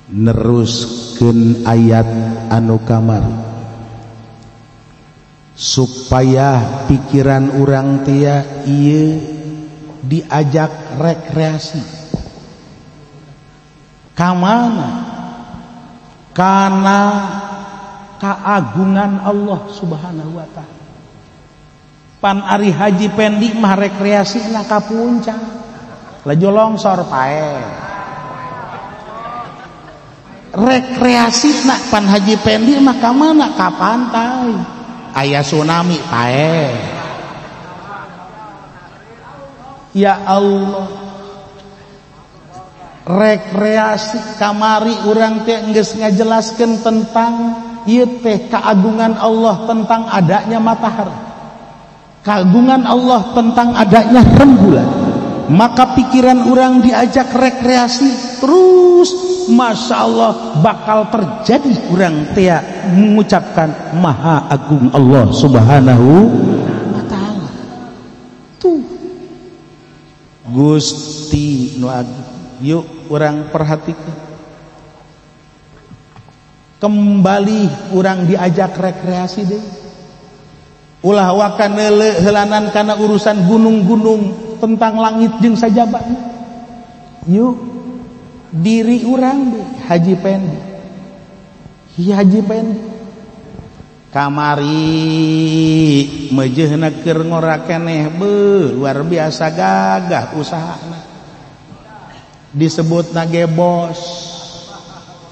Neruskeun ayat anu kamari supaya pikiran urang tia ieu diajak rekreasi ka mana? Kana keagungan Allah Subhanahu wa ta'ala. Pan ari Haji Pendi mah rekreasi na ka puncak laju longsor pae. Rekreasi na pan Haji Pendi mah ka mana? Ka pantai, aya tsunami pae. Ya Allah, rekreasi kamari urang teh geus ngajelaskeun tentang ieu teh keagungan Allah tentang adanya matahari, keagungan Allah tentang adanya rembulan. Maka pikiran orang diajak rekreasi terus, masya Allah bakal terjadi orang tea mengucapkan maha agung Allah Subhanahu wa ta'ala. Tuh Gusti nu agung, yuk orang perhatikan kembali, orang diajak rekreasi deh. Ulah waka neuleuh heulanan kana urusan gunung-gunung tentang langit jeung sajabana. Yuk diri urang deh Haji Pendi. Hi Haji Pendi kamari meujeuhna keur ngora keneh, beuh luar biasa gagah usahana. Disebutna ge bos,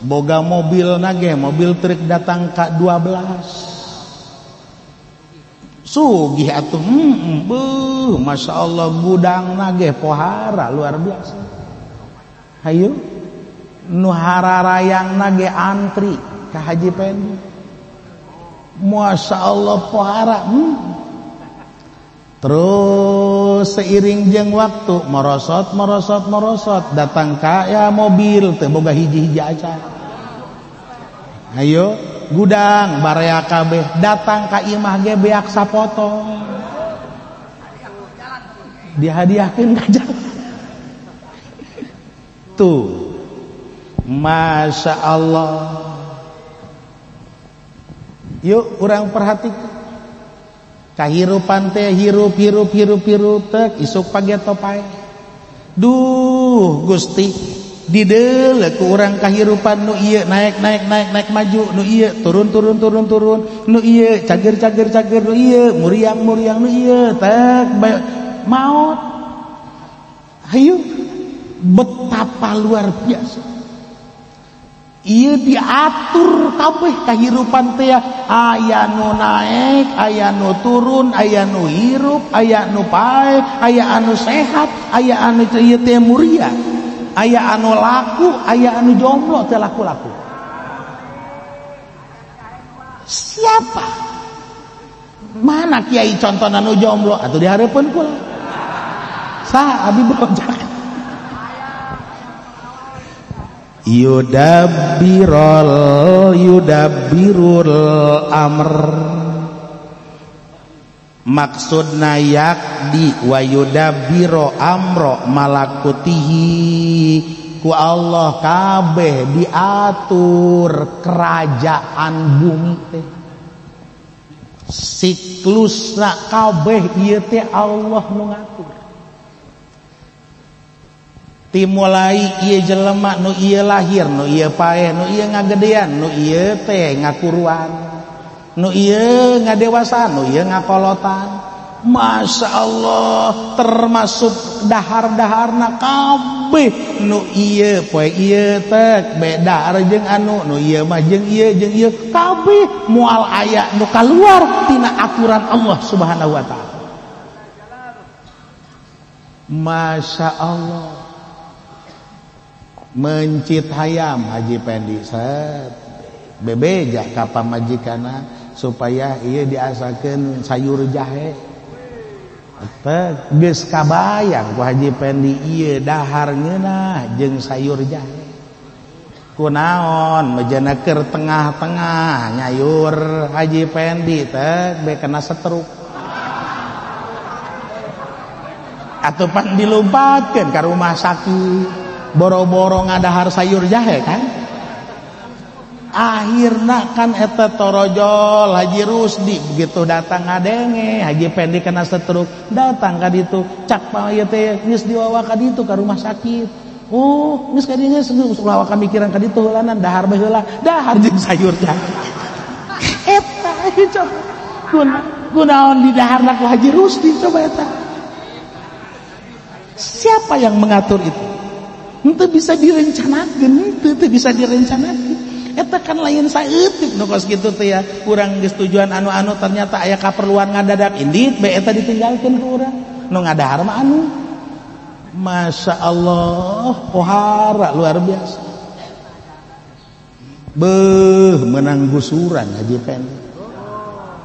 boga mobil nage, mobil truk datang ka 12. Sugih atuh, beuh, masya Allah gudang nage pohara luar biasa. Hayu, nu hararayang nage antri ka Haji Pendi. Masya Allah pohara. Terus seiring jeung waktu merosot merosot merosot datang ka ya mobil teu boga hiji-hiji acan. Ayo gudang baraya kabeh datang ka imah ge beak sapotong. Dihadiahkeun ka jalan. Tuh. Masya Allah. Yuk urang perhatikan. Kahirupan teh hirup hirup hirup hirup tek isuk pageto pae. Duh Gusti dideuleu ku urang kahirupan nu ieu naik naik naik naik maju, nu ieu turun turun turun turun, nu ieu cager cager cager, nu ieu muriang muriang, nu ieu tek maot. Hayu betapa luar biasa. Ieu diatur kabeh kahirupan teh, aya nu naik, aya nu turun, aya nu hirup, aya nu pae, aya anu sehat, aya anu ieu teh muria, aya anu laku, aya anu jomblo teh laku-laku. Siapa? Mana kiai contohna nu jomblo? Atuh dihareupeun kula. Saha abi bojak. Yudabbirul yudabbirul amr, maksudna yakdi wa yudabbiro amro malakutihi, ku Allah kabeh diatur kerajaan bumi teh, siklusna kabeh ieu teh Allah nu ngatur. Timulai ieu jelema nu ieu lahir, nu ieu paeh, nu ieu ngagedean, nu ieu teh ngakuruan, nu ieu ngadewasaan, nu ieu ngakolotan. Masya Allah termasuk dahar-daharna kabeh nu ieu poe ieu teh beda jeung anu nu ieu mah jeung ieu kabeh moal aya nu kaluar tina aturan Allah Subhanahu wa ta'ala. Masya Allah. Mencit hayam Haji Pendi set bebeja ka pamajikana supaya ieu diasakeun sayur jahe. Teh geus kabayang ku Haji Pendi ieu dahar ngeunah jeung sayur jahe. Kunaon mejana keur tengah-tengah nyayur Haji Pendi teh be kena setruk. Atuh pan dilumpatkeun ka rumah sakit. Boro-boro ngadahar sayur jahe kan. Akhirna kan eta torojol Haji Rusdi begitu datang ngadenge Haji Pendi kena stroke datang ka ditu cak pa ieu teh geus diwawa ka ditu ka rumah sakit. Oh geus ka dieu geus ulah waka mikiran ka ditu heulanan dahar bae heula dahar jeung sayur teh. Eta coba kunaon di daharna ku Haji Rusdi coba eta. Siapa yang mengatur itu? Henteu bisa direncanakeun, henteu bisa direncanakeun. Eta kan lain saeutik nu kos kitu teh ya. Urang geus tujuan anu-anu ternyata aya kaperluan ngadadak indit bae eta ditinggalkeun ku urang. Nu ngadahar mah anu. Masya Allah, pohara luar biasa. Beuh, menang gusuran Haji Pendi.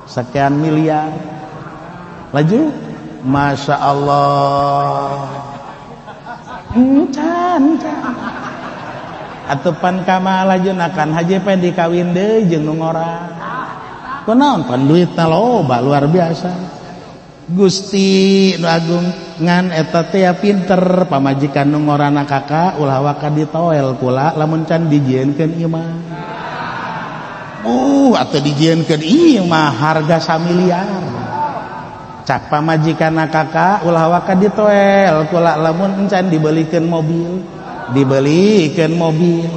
Sekian miliar. Laju, Masya Allah. Encan, encan. Atupan kamalajunakan Haji Pendi kawin deui jeung nu ngora. Kunaon pan duitna loba luar biasa. Gusti nu agung ngan eta teh pinter pamajikan nu ngorana kakak ulah waka ditoel kula lamun can dijieunkeun imah. Atuh dijieunkeun imah harga samiliar. Cak pamajikanna kakak ulah waka ditoel kula lamun encan dibelikeun mobil. Dibelikan mobil.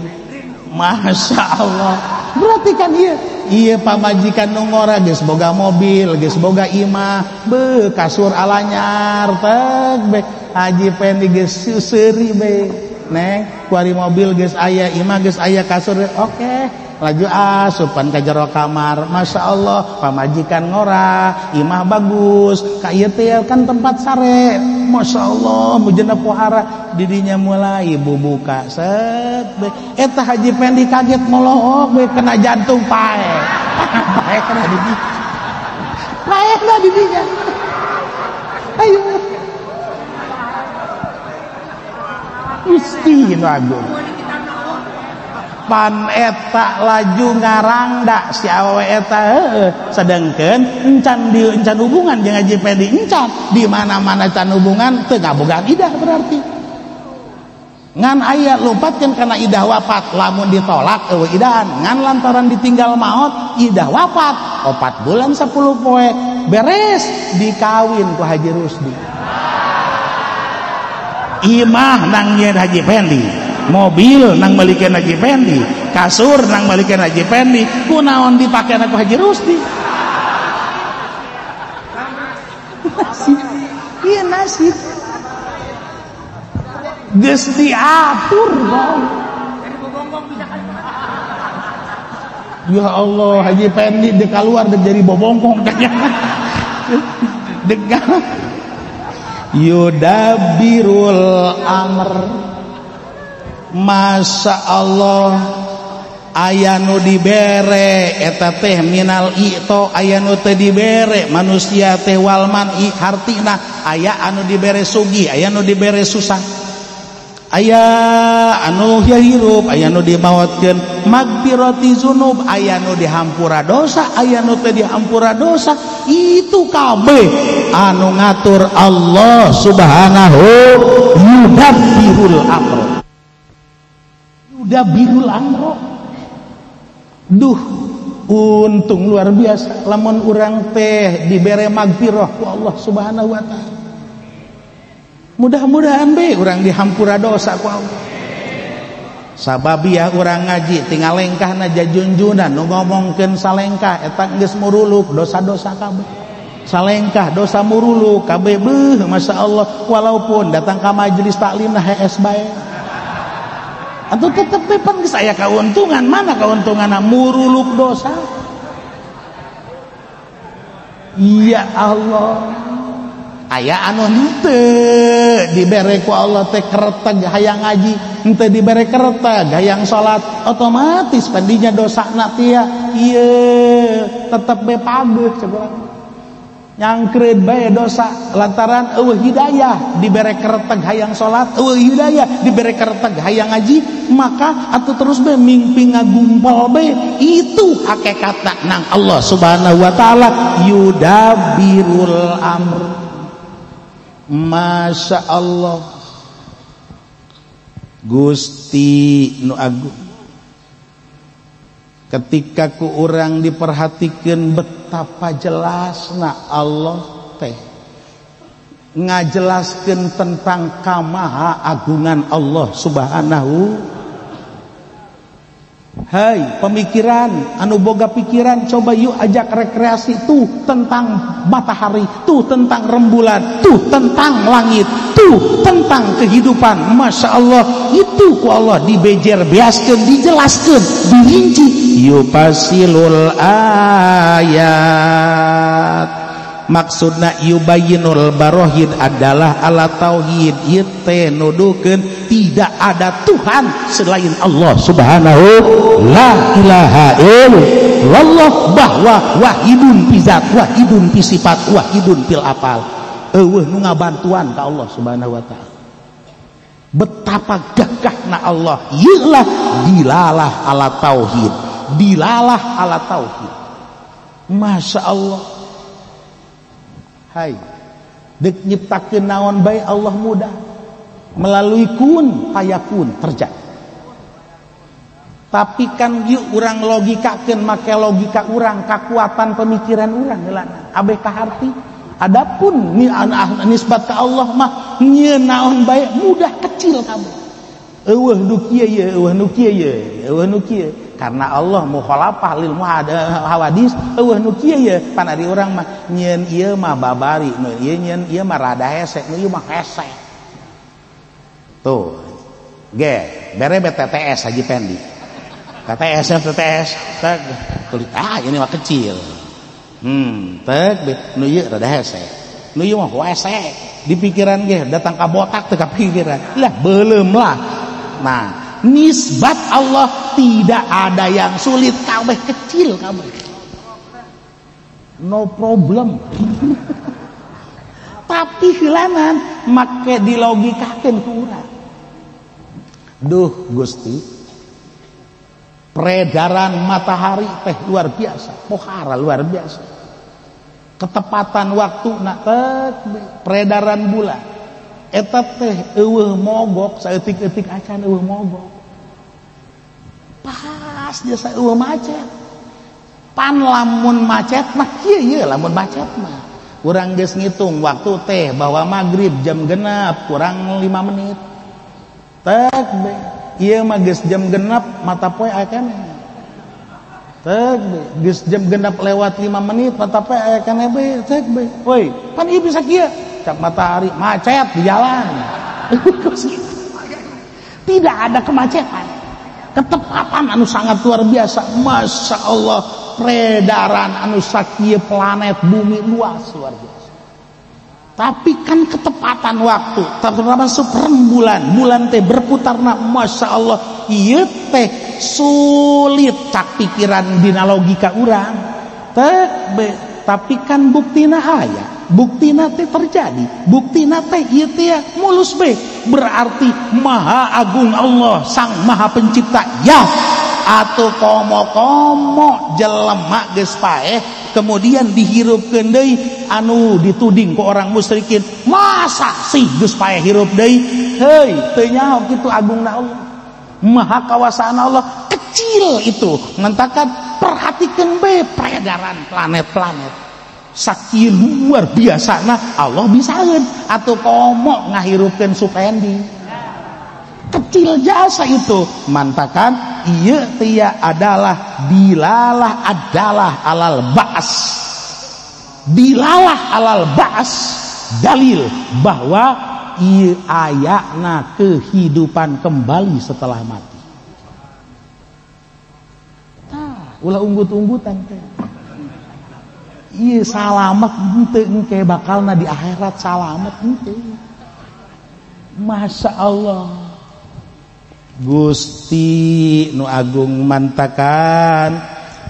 Masya Allah. Berarti kan iya iya pamajikan nu ngora geus boga mobil, geus boga imah, beuh kasur alanyar tek be Haji Pendi geus seuri be. Neng, kuari mobil geus aya, imah geus aya, kasur oke. Laju asupan ka jero kamar. Masya Allah, pamajikan ngora, imah bagus, ka ieu teh kan tempat sare. Masya Allah, mujena pohara didinya mulai bubuka set be. Eta Haji Pendi kaget molohok be kena jantung pae. Pae kena didinya. Pae kena didinya. Ayo. Gusti nu agung. Pan eta laju ngarangda si awewe eta heueuh sedengkeun encan di encan hubungan jeung Haji Pendi encan di mana-mana can hubungan teu ngabogaan idah berarti ngan aya lompatkeun kana idah wafat lamun ditolak eueuh idahan ngan lantaran ditinggal maot idah wafat 4 bulan 10 poe beres dikawin ku Haji Rusdi. Imah nang nyeun Haji Pendi, mobil nang melikeun Haji Pendi, kasur nang melikeun Haji Pendi, kunaon dipake ku Haji Rusdi. Nasib, iya nasib. Geus diatur bang. Ya Allah, Haji Pendi dek keluar dek jadi bobongkong kayaknya. Dek yudabirul amr. Masya Allah, aya nu dibere eta teh minal ito, aya nu teu dibere manusia teh wal man'i hartina, aya anu dibere sugih, aya nu dibere susah, aya anu hirup, aya nu dimaotkeun magfirati dzunub, aya nu dihampura dosa, aya nu teu dihampura dosa. Itu kabeh anu ngatur Allah Subhanahu yudabbirul amr. Yudabbirul amr. Duh, untung luar biasa lamun urang teh dibere magfirah ku Allah Subhanahu wa taala. Mudah-mudahan be urang dihampura dosa ku Allah. Sababiah urang ngaji tinggal lengkahna jajunjunan nu ngomongkeun salengkah eta geus muruluk dosa-dosa kabeh. Salengkah dosa muruluk kabeh beuh masyaallah walaupun datang ka majelis taklim nah hees bae. Atuh tetep be pan geus aya kauntungan, mana kauntunganna muruluk dosa. Ya Allah. Aya anu henteu dibere ku Allah teh kereteg hayang ngaji, henteu dibere kereteg hayang salat, otomatis pandinya dosana tia ieu tetep be pageuh cek urang. Nyangkreud bae dosa lantaran eueuh hidayah, dibere kereteg hayang salat, eueuh hidayah, dibere kereteg hayang ngaji, maka atuh terus be mingpi ngagumpal bae. Itu hakikatna nang Allah Subhanahu wa taala yudabirul amr. Masya Allah, Gusti nu agung. Ketika ku urang diperhatikan betapa jelasna Allah teh ngajelaskeun tentang kamaha agungan Allah Subhanahu. Hai pemikiran anu boga pikiran, coba yuk ajak rekreasi tuh tentang matahari, tuh tentang rembulan, tuh tentang langit, tuh tentang kehidupan. Masya Allah, itu ku Allah dibejer beaskeun, dijelaskeun, dirinci. Yufasilul ayat, maksudna yubayyinul barohin adalah ala tauhid. Ieu teh nuduhkeun tidak ada Tuhan selain Allah Subhanahu la ilaha illallah, bahwa wahidun fi zat, wahidun fi sifat, wahidun fil afal. Eueuh nu ngabantuan ka Allah Subhanahu wa taala. Betapa gagahna Allah, ieu lah dilalah ala tauhid, dilalah ala tauhid. Masya Allah. Hai, dek nyiptakeun naon bae Allah mudah. Melalui kun fayakun terjadi. Tapi kan yuk urang logikakeun make logika urang, kakuatan pemikiran urang heula abeh kaharti. Adapun nisbat ka Allah mah nyieun naon bae mudah, kecil kabeh. Eueuh nu kieu ye, eueuh nu kieu ye, eueuh nu kieu. Karena Allah mukhalafah lil hawadis, eueuh nu kieu ye, pan ari urang mah nyieun ieu mah babari, nu ieu nyieun ieu mah rada hese, nu ieu mah hese. Tuh. Ge, bere BTTS Haji Pendi. TTS TTS, teg tulis ah ini mah kecil. Teg nu ieu rada hese. Nu ieu mah hese. Di pikiran ge datang ka botak teu kapikiran. Lah beuleum lah. Nah, nisbat Allah tidak ada yang sulit, kabeh kecil kabeh. No problem. Tapi hilangan make dilogikakeun ku urang. Duh Gusti, peredaran matahari teh luar biasa, pohara luar biasa. Ketepatan waktu nak peredaran bulan. Eta teh eueuh mogok saeutik-eutik acan eueuh mogok. Pas dia eueuh macet. Pan lamun macet mah kieu ye, lamun macet mah. Urang geus ngitung waktu teh bahwa maghrib jam genep kurang 5 menit. Tek be, ieu mah geus jam genep mata poe aya keneh. Tek be, geus jam genep lewat 5 menit mata poe aya keneh be, tek be. Woi, pan ieu bisa kieu. Cap matahari macet di jalan. Tidak ada kemacetan. Ketepatan anu sangat luar biasa. Masya Allah, peredaran anu sakieu planet bumi luas luar biasa. Tapi kan ketepatan waktu, termasuk rembulan, bulan teh berputarna, Masya Allah, ieu teh sulit cak pikiran dina logika urang. Teh tapi kan buktina aya, buktina teh terjadi, buktina teh ieu teh mulus be. Berarti Maha Agung Allah, Sang Maha Pencipta. Ya, atuh komo-komo jelema geus paeh kemudian dihirupkeun deui anu dituding ku orang musyrikin, masa sih geus paeh hirup deui? Heuy, teu nyaho kitu agungna Allah, maha kawasaan Allah. Kecil itu ngentakan perhatikeun be peredaran planet-planet sakieu luar biasa. Nah Allah bisaeun atuh komo ngahirupkeun Supendi kecil jasa itu. Mantakan ieu tia adalah dilalah adalah alal ba'as, dilalah alal ba'as, dalil bahwa ieu ayana kehidupan kembali setelah mati. Tah, ulah unggut-unggutan teh. Ieu salamet henteu engke bakalna di akhirat, salamet henteu. Masya Allah. Gusti nu agung mantakan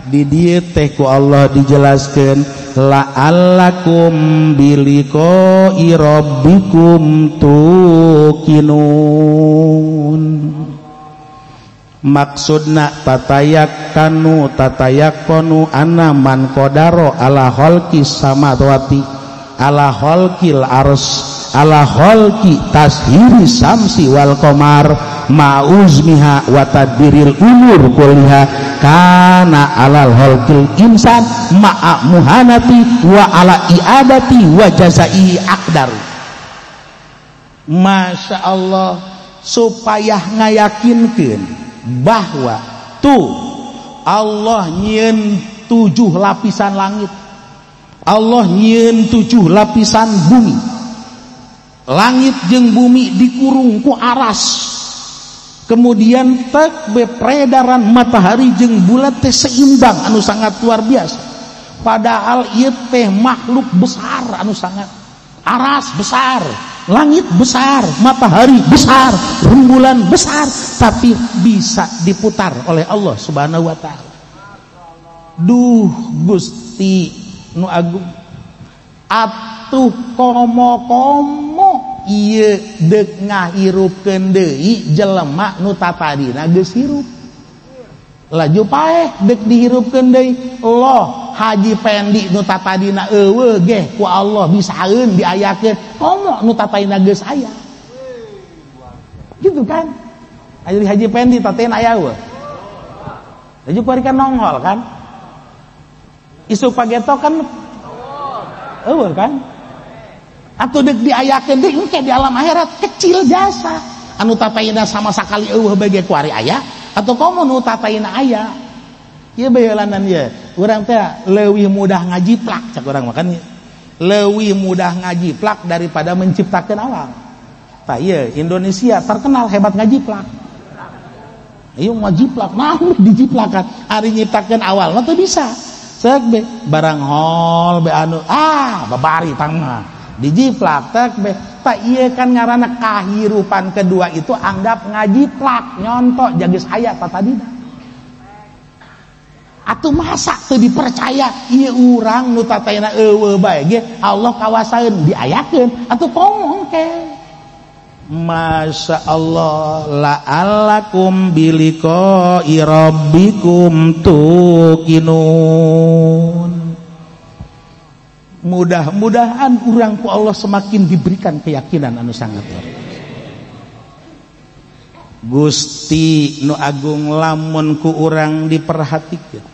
di dieu teh ku Allah dijelaskeun la'allakum biliqa'i rabbikum tuqinun. Maksudna tatayakkanu tatayakonu anna man qadaro ala khalqis samawati ala khalqil ars ala khalqi tashiri samsi wal qamar ma'uzmiha wa tadbiril umur kulliha Kana alal halqil insan ma'a muhanati wa ala i'adati wa jazai aqdar. Masya Allah, supaya ngayakinkeun bahwa tuh Allah nyieun 7 lapisan langit, Allah nyieun 7 lapisan bumi. Langit jeung bumi dikurung ku aras. Kemudian tek peredaran matahari jeung bulan teh seimbang anu sangat luar biasa. Padahal ieu teh makhluk besar anu sangat aras besar, langit besar, matahari besar, rembulan besar, tapi bisa diputar oleh Allah Subhanahu wa taala. Duh Gusti nu agung, atuh komo-komo ieu deuk ngahirupkeun deui jelema nu tatadina geus hirup. Laju paeh deuk dihirupkeun deui. Loh Haji Pendi nu tatadina eueuh geh ku Allah bisaeun diayakeun, komo nu tatadina geus aya. Gitu kan? Aya Haji Pendi tatadina aya eueuh. Laju kuari kan nongol kan? Isuk pageto kan eueuh kan? Atuh deuk diayakeun deui engke di alam akhirat kecil jasa. Anu tatayina sama sakali eueuh bage kuari aya atau komo nu tatayina aya. Ieu baheulanan ieu. Urang teh leuwih mudah ngajiplak cak urang mah kan. Leuwih mudah ngajiplak daripada menciptakeun awal. Tah ieu Indonesia terkenal hebat ngajiplak. Ieu ngajiplak nah dijiplakan ari nyiptakeun awal mah teu bisa. Seuk be barang hol be anu ah babari tang mah. Dijiplak tek be tak ieu kan ngaranna kahirupan kedua itu anggap ngajiplak nyontok jageus aya tatadina. Atuh masa teu dipercaya ieu urang nu tatayna eueuh bae ge Allah kawasaeun diayakeun atuh komo engke. Masya Allah, la'allakum biliqa'i rabbikum tuqinun. Mudah-mudahan urang ku Allah semakin diberikan keyakinan anu sangat luar biasa. Gusti nu agung lamun ku urang diperhatikeun,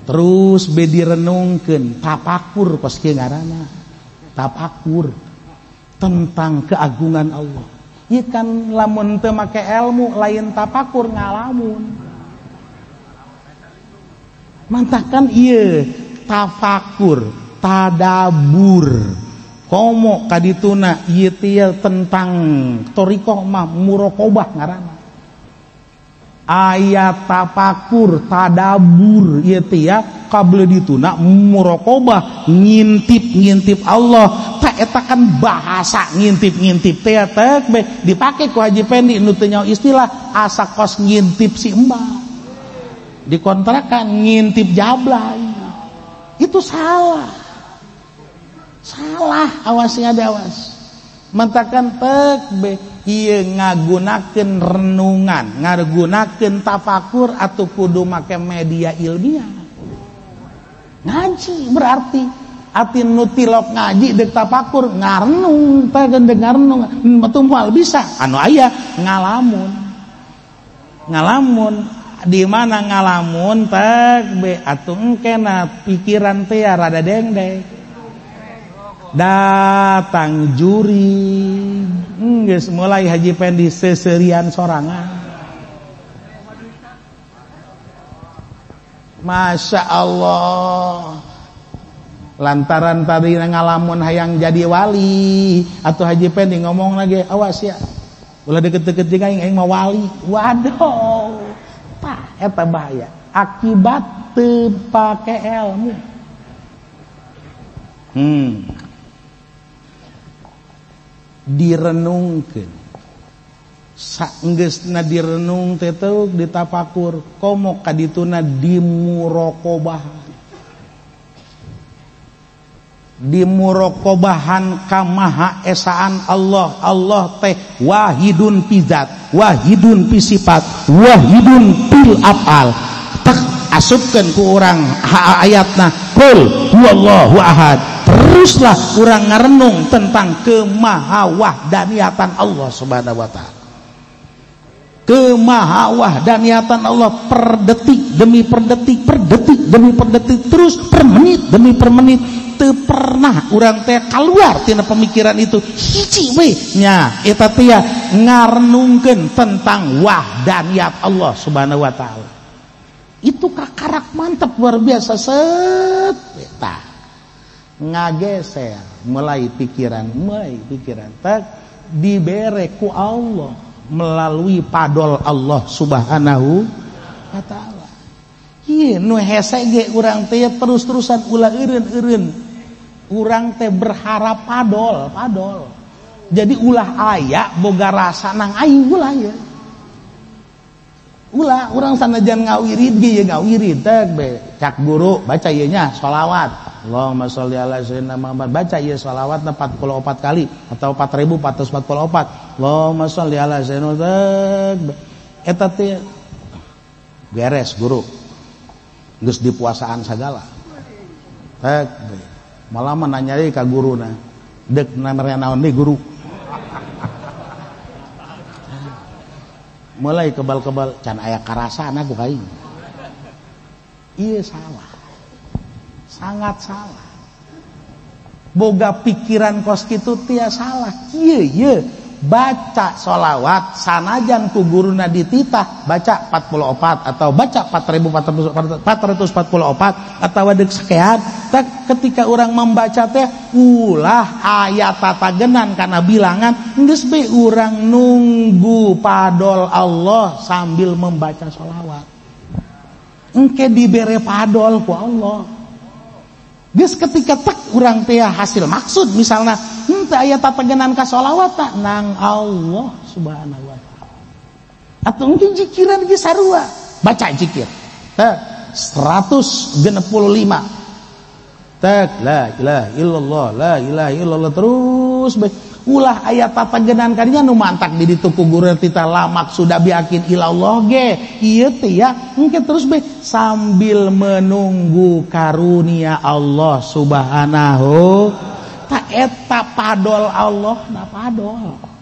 terus be direnungkeun, tapakur kos kieu ngaranna, tapakur tentang keagungan Allah. Ieu kan lamun teu make ilmu lain tapakur ngalamun. Mantakan ieu tafakur, tadabur, komo kadituna ieu teh tentang thariqah mah muraqabah ngaranna. Ayat tafakur, tadabur ieu teh kabel dituna muraqabah, ngintip-ngintip Allah. Tak eta kan bahasa ngintip-ngintip teh teh dipake ku Haji Pendi nu teu nyaho istilah asa kos ngintip si embah. Dikontrakan ngintip jablay. Itu salah. Salah, awasnya ada awas. Mentakan tek be ieu ngagunakeun renungan, ngagunakeun tafakur atau kudu make media ilmiah. Ngaji berarti ati nu tilok ngaji deuk tafakur ngarenung, teh deuk ngarenung, moal bisa anu aya ngalamun. Ngalamun di mana ngalamun tek be atuh engkena pikiran teh rada dengdek. Datang juri geus mulai Haji Pendi seserian sorangan. Masya Allah, lantaran tadi ngalamun hayang jadi wali atau Haji Pendi ngomong lagi awas ya ulah deket-deket jeung aing, aing mah wali. Waduh, tah eta bahaya akibat teu pake ilmu. Direnungkeun saenggeusna direnung teh teu ditapakur komo kadituna dimuraqabah, dimuraqabahan kamaha esaan Allah. Allah teh wahidun fi zat, wahidun fi sifat, wahidun fil afal. Tak asupkeun ku urang ayatna qul huwallahu ahad. Teruslah urang ngarenung tentang kemahawahdaniyatan Allah Subhanahu wa taala. Kemahawahdaniyatan Allah per detik demi per detik, per detik demi per detik, terus per menit demi per menit, teu pernah urang teh keluar tina pemikiran itu. Hiji we nya eta teh ngarenungkeun tentang wahdaniyat Allah Subhanahu wa taala. Itu kakarak mantap luar biasa set eta ngageser mulai pikiran tak dibere ku Allah melalui padol Allah Subhanahu wa taala. Ieu nu hese ge urang teh terus-terusan ulah eureun-eureun. Urang teh berharap padol, padol. Jadi ulah aya boga rasa nang aing ulah ye. Ulah urang sanajan ngawirid ge ye ngawirid teh be cak guru baca ieu nya sholawat. Allahumma sholli ala sayyidina Muhammad, baca ieu sholawatna 44 kali atau 4444. Allahumma sholli ala sayyidina Muhammad. Eta teh beres guru. Geus dipuasaan sagala. Teh malah mah nanya deui ka guruna. Deuk namanya naon deui guru. Mulai kebal-kebal can aya karasana ku aing. Ieu salah. Sangat salah. Boga pikiran kos kitu tia salah. Kieu ye baca sholawat sanajan ku guruna dititah baca 44 atau baca 4444 atau deuk sakean. Ketika orang membaca teh ulah aya tatagenan kana bilangan, geus be urang nunggu padol Allah sambil membaca sholawat. Engke dibere padol ku Allah. Geus ketika tek urang teh hasil maksud misalna henteu aya tatagenan ka sholawat tak nang Allah Subhanahu wa taala. Atau mungkin zikiran ge sarua, baca zikir. Teh 165. Tek la ilaha illallah, la ilaha illallah terus be. Ulah aya tatagenan kadinya nu mantak di ditu ku guru tita la maksuda biakin ilallah ge. Ieu teh ya engke terus be sambil menunggu karunia Allah Subhanahu ta eta padol Allah na padol.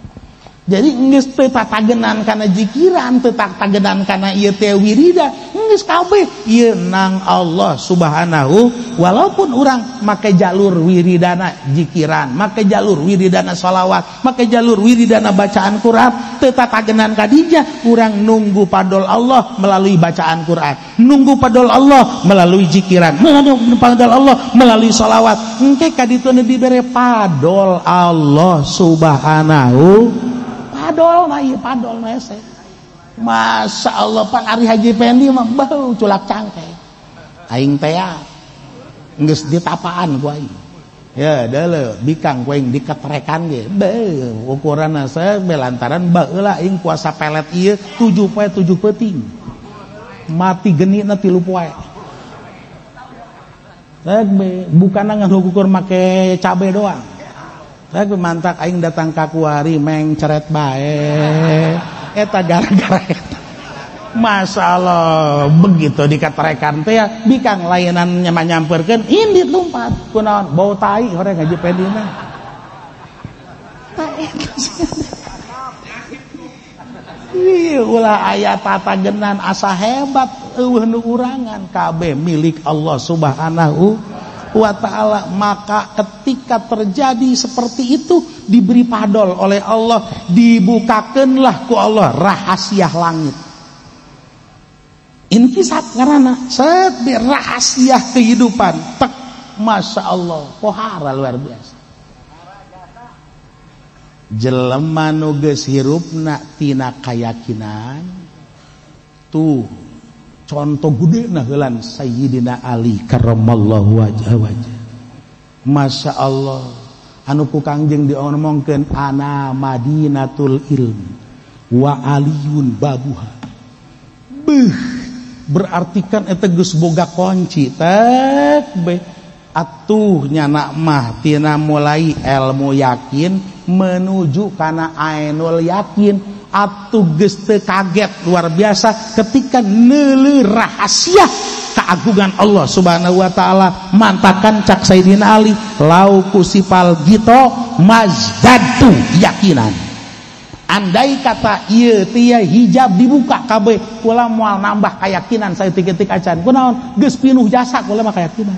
Jadi geus teu tatagenan kana zikiran, teu tatagenan kana ieu teh wirida, geus kabeh ieu nang Allah Subhanahu. Walaupun urang make jalur wiridana zikiran, make jalur wiridana sholawat, make jalur wiridana bacaan Quran, teu tatagenan kadinya urang nunggu padol Allah melalui bacaan Quran, nunggu padol Allah melalui zikiran, nunggu padol Allah melalui sholawat. Engke kaditu dibere padol Allah Subhanahu. Padol mah ieu padol mah hese. Masya Allah pan ari Haji Pendi mah bau culak cangke. Aing teh geus ditapaan ku aing. Ya deuleu bikang ku aing diketrekan ge. Beuh ukuranna belantaran baheula aing puasa pelet ieu 7 poe 7 peuting. Mati genina 3 poe. Rek bukan ngan ukur make cabe doang. Rek mantak aing datang ka kuari mengceret bae. Eta gara-gara eta. Masyaallah begitu dikatrekan teh ya bikang layanan nyamperkeun indit lumpat kunaon bau tai horeng Haji Pendi mah. Ta eta. Ih ulah aya tatagenan asa hebat eueuh nu urangan kabeh milik Allah Subhanahu wa ta'ala. Maka ketika terjadi seperti itu diberi padol oleh Allah, dibukakanlah ku Allah rahasia langit. Inkisat ngarana set rahasia kehidupan tek Masya Allah pohara luar biasa. Jelema nu geus hirupna tina kayakinan tuh contoh gede nah heulan Sayyidina Ali karramallahu wajhahu. Masya Allah anu ku Kangjeng diomongkeun ana Madinatul ilmi wa aliyun babuha. Beuh berarti kan eta geus boga kunci tek be atuh nyana mah tina mulai ilmu yakin menuju kana ainul yakin. Atuh geus teu kaget luar biasa ketika neuleuh rahasia keagungan Allah Subhanahu wa taala. Mantakan cak Sayyidina Ali lau kusipal gito mazdadu yakinan. Andai kata ieu teh hijab dibuka kabeh kula moal nambah keyakinan saeutik-eutik acan. Kunaon? Geus pinuh jasa kula mah keyakinan.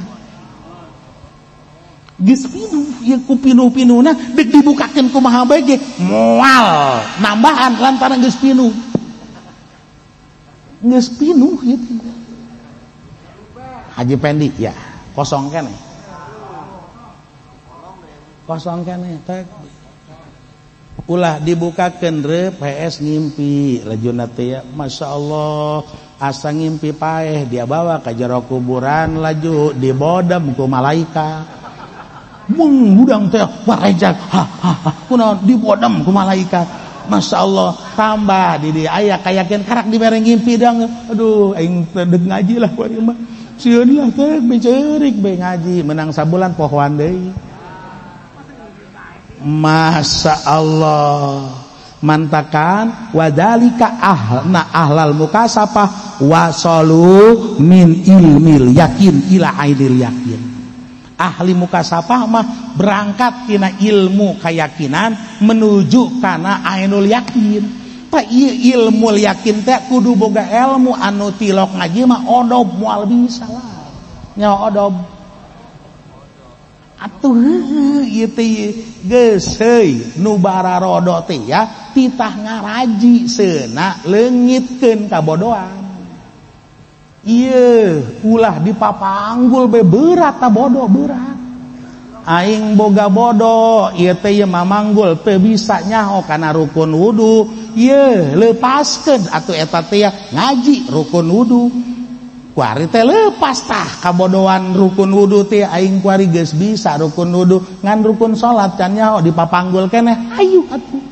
Geus pinuh ieu ku pinuh-pinuhna deuk dibukakeun kumaha bae ge moal nambahan lantaran geus pinuh. Geus pinuh ieu teh. Haji Pendi ya, kosong keneh. Kosong keneh teh. Ulah dibukakeun reup PS ngimpi lajuna teh ya, Masya Allah asa ngimpi paeh dia bawa ka jero kuburan laju dibodem ku malaikat. Mung hudang teh warejak ha ha ha kunaon dibodem ku malaikat. Masya Allah tambah di dia aya kayakin karak dibere ngimpi dang aduh aing teh deuk ngaji lah kuari mah sieun lah teh beceurik be ngaji menang sabulan pohoan deui. Masya Allah mantakan wadalika ahna ahlal mukasapah wasalu min ilmil yakin ila ainil yakin. Ahli mukasapah mah berangkat tina ilmu keyakinan menuju kana ainul yakin. Tah ieu ilmu yakin teh kudu boga ilmu anu tilok ngaji mah odob moal bisa lah. Nyawa odob. Atuh ieu teh geus heuy nu bararodo teh ya titah ngaraji seuna leungitkeun kabodohan. Ieu ulah dipapanggul be berat ta bodoh berat. Aing boga bodoh ieu teh ieu mamanggul teu bisa nyaho kana rukun wudu. Ieu leupaskeun atuh eta teh ya ngaji rukun wudu. Kuari teh lepas tah kabodohan rukun wudu teh aing kuari geus bisa rukun wudu ngan rukun salat can nyaho dipapanggul keneh ayu atuh.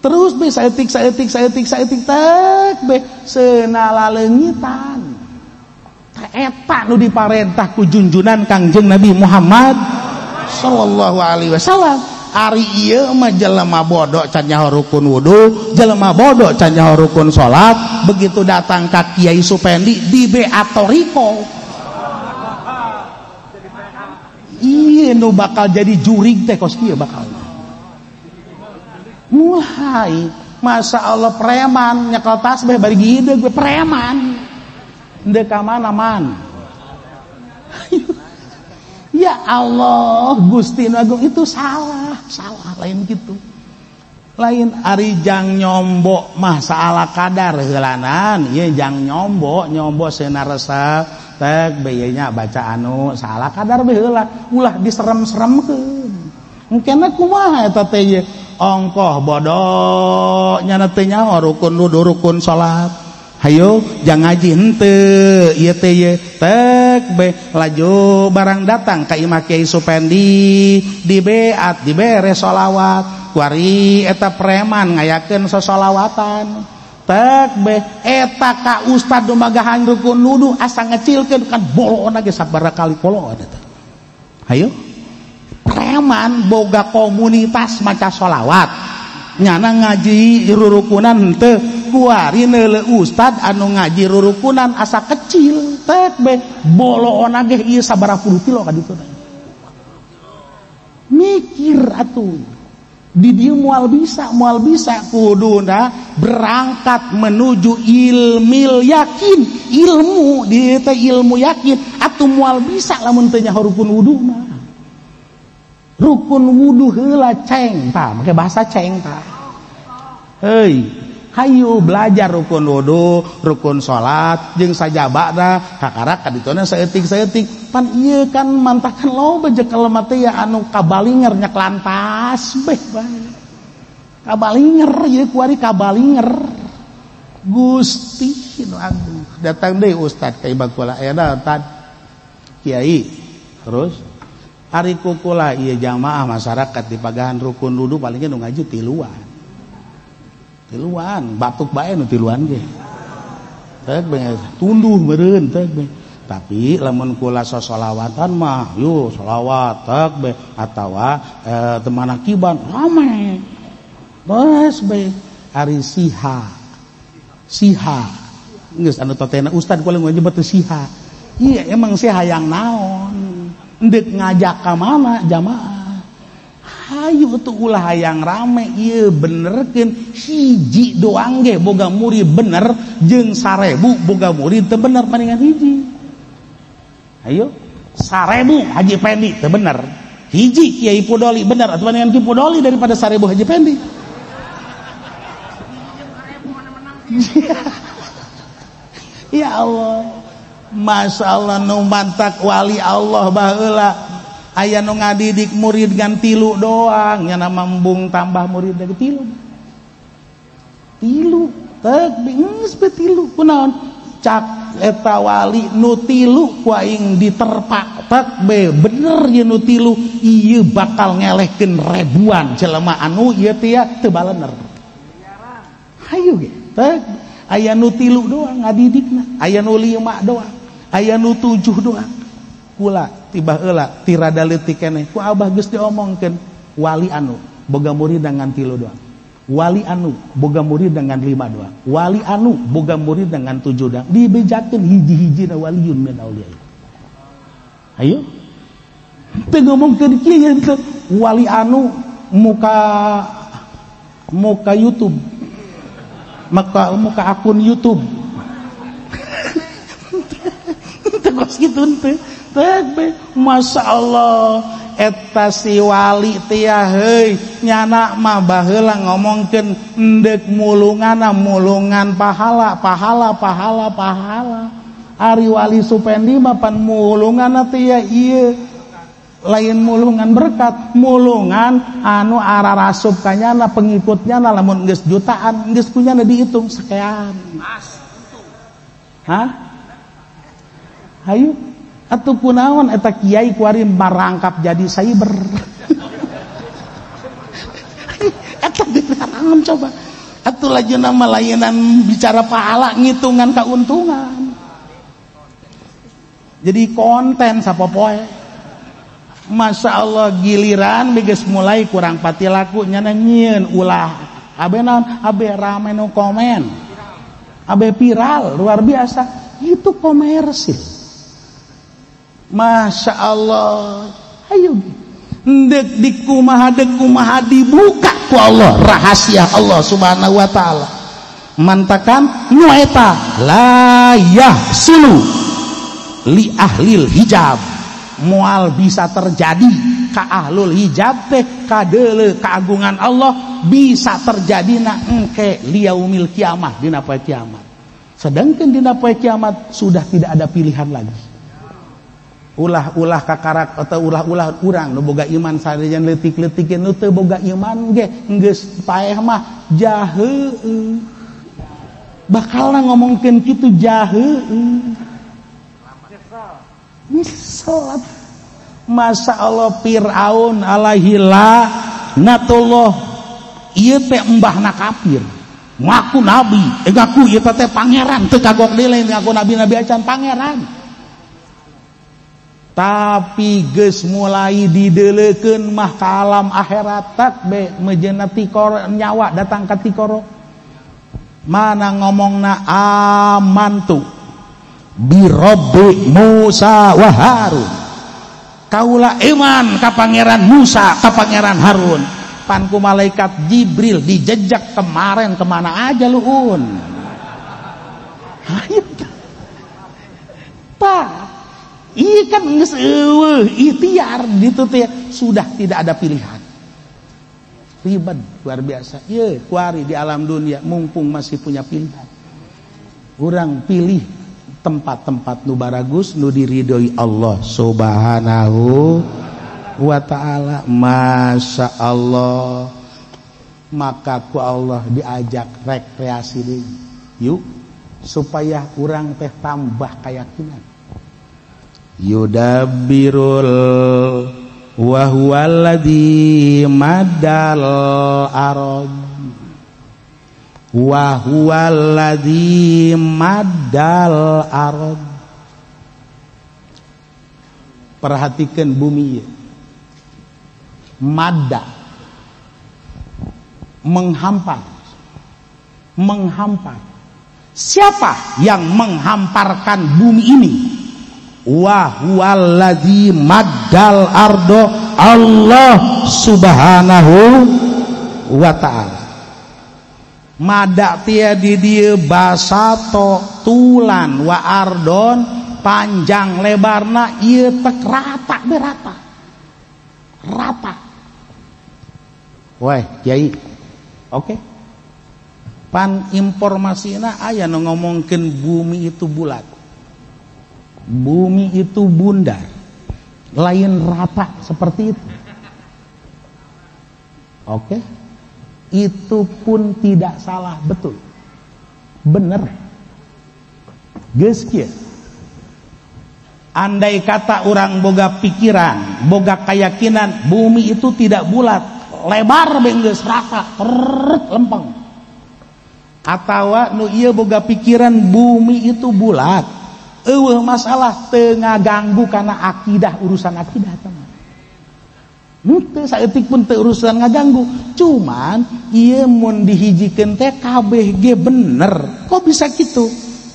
Terus be saeutik saeutik saeutik saeutik tek be seuna laleungitan. Tah eta nu diparentah ku junjunan Kangjeng Nabi Muhammad sallallahu alaihi wasallam. Ari ieu mah jelema bodoh can nyaho rukun wudu, jelema bodoh can nyaho rukun salat, begitu datang ka Kiai Supendi di Beatoriko. Ieu nu bakal jadi jurig teh kos kieu bakal. Mulai Masya Allah preman nyekel tasbih bari gide gue preman. Ndek ka mana man? Ya Allah Gusti Agung itu salah, salah lain gitu. Lain ari jang nyombok mah saala kadar heulanan, ieu jang nyombok, nyombok seuna resep tek beye nya baca anu saala kadar be heula, ulah diserem-seremkeun. Engkena kumaha eta teh ye? Ongkoh bodoh nyana teh nyaho rukun wudu rukun salat. Hayo jangan ngaji henteu ieu teh ye tek be laju barang datang ka imah Kiai Supendi dibeat dibere sholawat kuari eta preman ngayakeun sosolawatan tek be eta ka ustad nu magahan rukun wudu asa ngecilkeun kan boloona ge sabaraha kali boloon eta. Hayo preman boga komunitas maca sholawat nyana ngaji rurukunan henteu kuari neuleuh ustad anu ngaji rurukunan asa kecil tek be boloona ge ieu sabaraha puluh kilo ka ditu. Mikir atuh di dieu moal bisa kuduna berangkat menuju ilmil yakin, ilmu di teh ilmu yakin atuh moal bisa lamun teu nyaho rukun wudu mah. Rukun wudu heula ceng tah make bahasa ceng tah. Heuy, hayu belajar rukun wudu, rukun salat jeung sajabana kakarak ka dituna saeutik-saeutik. Pan ieu kan mantakan loba jeung kalema teh ya anu kabalinger nyeklan tasbih bae. Kabalinger ieu kuari kabalinger. Gusti nu agung. Datang deui ustad ka imah kula aya tad kiai. Terus ari kukula ieu jamaah masyarakat di pagahan rukun wudu paling ge nu ngaji tiluan. Tiluan, batuk bae nu tiluan ge. Tek be tunduh meureun tek be. Tapi lamun kula sosolawatan mah yo solawat tek be atawa temanakiban rame. Bes be ari siha. Siha. Geus anu totena ustad kula ngaji batu siha. Iya emang siha hayang naon? Ndek ngajak ka mana jamaah? Hayu tuh ulah hayang rame ieu benerkeun hiji doang ge boga murid bener jeung 1000 boga murid teu bener paningan hiji. Ayo 1000 Haji Pendi teu bener. Hiji Kiai Pudoli bener atuh paningan Ki Pudoli daripada 1000 Haji Pendi. Ya Allah. Masya Allah nu mantak wali Allah baheula aya nu ngadidik murid ngan tilu doang nya nama embung tambah murid lagi tilu. Tilu tek geus be tilu kunaon cak eta wali nu tilu ku aing diterpak tek be bener ye nu tilu ieu bakal ngelehkeun ribuan jelema anu ieu teh teu balener. Hayu ge tek aya nu tilu doang ngadidikna, aya nu 5 doang, aya nu 7 doang. Kula tiba heula tirada leutik keneh ku abah geus diomongkeun wali anu boga murid dengan 3 doang. Wali anu boga murid dengan 5 doang. Wali anu boga murid dengan 7 doang. Dibejakeun hiji-hijina waliyun min auliya. Ayo. Teu ngomongkeun kieu wali anu muka YouTube. Maka muka akun YouTube. Terus gitu teh. Masya Allah eta si wali teh heuy nyana mah baheula ngomongkeun endek mulungana mulungan pahala pahala pahala pahala. Ari wali Supendi mah pan mulunganna teh ieu lain mulungan berkat, mulungan anu ararasup kanyana pengikutnya lamun geus jutaan geus kunyana dihitung sekian. Hah? Hayu atuh kunaon eta kiai kuari marangkap jadi cyber. Eta dinaon coba. Atuh lajuna mah lainan bicara pahala ngitungan keuntungan. Jadi konten sapopoe. Masya Allah giliran geus mulai kurang pati laku nyana nyieun ulah abe naon abe rame nu komen abe viral luar biasa itu komersil. Masya Allah ayo ndek dikumaha dek kumaha dibuka ku Allah rahasia Allah subhanahu wa ta'ala mantakan nu eta la yahsulu li ahlil hijab moal bisa terjadi ka ahlul hijab teh kadeule keagungan Allah bisa terjadi na engke liaumil kiamah dina poe kiamat. Sedangkan dina poe kiamat sudah tidak ada pilihan lagi. Ulah-ulah kakarak atau ulah-ulah urang nu boga iman sanajan leutik-leutikeun nu teu boga iman ge geus paeh mah jaheueuh. Bakalna ngomongkeun kitu jaheueuh. Nyesel. Masa Allah Fir'aun alaihi laknatullah ieu teh embahna kafir ngaku nabi, ngaku ieu teh pangeran teu kagok deui lain ngaku nabi-nabi acan pangeran. Tapi geus mulai dideulekeun mah ka alam akhirat tak be mejeuna tikoro nyawa datang ka tikoro. Mana ngomongna amantu bi Rabbi Musa wa Harun. Kaula iman ka pangeran Musa ka pangeran Harun. Pan ku malaikat Jibril dijejak kemarin kemana aja lu un. Hayu tah. Iya kan geus eueuh ikhtiar ditu teh sudah tidak ada pilihan. Ribet luar biasa. Ieu kuari di alam dunia mumpung masih punya pilihan. Urang pilih tempat-tempat nu baragus nu diridhoi Allah Subhanahu wa ta'ala. Masya Allah. Maka ku Allah diajak rekreasi deui. Yuk supaya urang teh tambah keyakinan. Yudabbirul wa huwallazi madal arad wa huwallazi madal arad. Perhatikan bumi madda menghampar, menghampar. Siapa yang menghamparkan bumi ini? Wa huwallazi maddal ardo, Allah subhanahu wa ta'ala. Madak tia di dieu basato tulan wa ardon, panjang lebarna ieu tek rata berata. Rata. Weh, kiai. Oke. Pan informasina aya nu ngomongkeun bumi itu bulat. Bumi itu bundar, lain rata seperti itu. Oke, itu pun tidak salah, betul, bener. Geus kieu. Andai kata orang boga pikiran, boga keyakinan, bumi itu tidak bulat, lebar geus rata, teret lempeng. Atawa nu ieu boga pikiran bumi itu bulat, eueuh masalah teu ngaganggu kana akidah, urusan akidah teman. Henteu saeutik pun teu urusan ngaganggu, cuman ieu mun dihijikeun teh kabeh ge bener. Kok bisa kitu?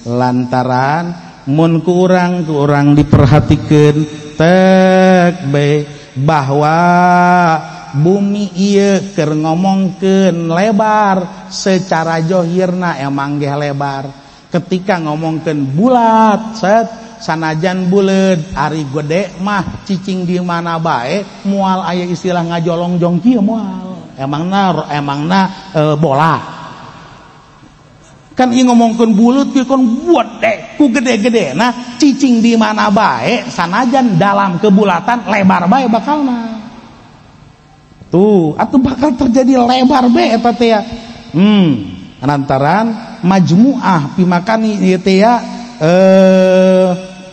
Lantaran mun ku urang diperhatikeun tek be bahwa bumi ieu keur ngomongkeun lebar secara johirna emang ge lebar. Ketika ngomongkeun bulat set sanajan buleud ari gede mah cicing di mana bae moal aya istilah ngajolongjong kieu moal. Emangna bola. Kan ieu ngomongkeun buleud kieu kan gede ku gede-gede. Nah cicing di mana bae sanajan dalam kebulatan lebar bae bakalna. Tuh atuh bakal terjadi lebar bae eta teh ya. Lantaran majmuah pimakani ieu teh ya,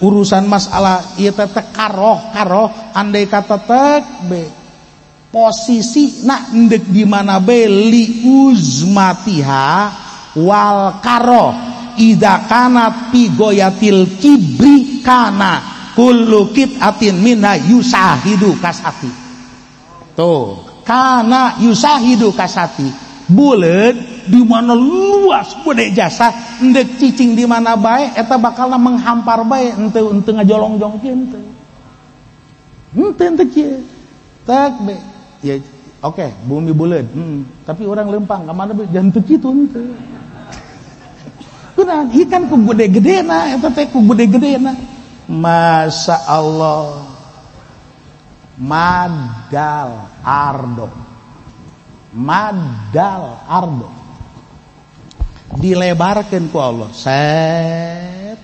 urusan masalah ieu teh karoh andai kata tek be posisi nak endek di mana be li uzmatiha wal karoh idza kanat fi goyatil kibri kana kullu qit'atin minha yusahidu kasati. Tuh kana yusahidu kasati, buleud di mana luas gede jasa endek cicing di mana bae eta bakalna menghampar bae henteu henteu ngajolongjong kieu henteu henteu kieu tek be ya oke bumi buleud tapi orang lempang ka mana be jangan teu kitu henteu kunaon ieu kan ku gede-gedena eta teh ku gede-gedena. Masya Allah, madal ardo, madal ardo dilebarkan ku Allah set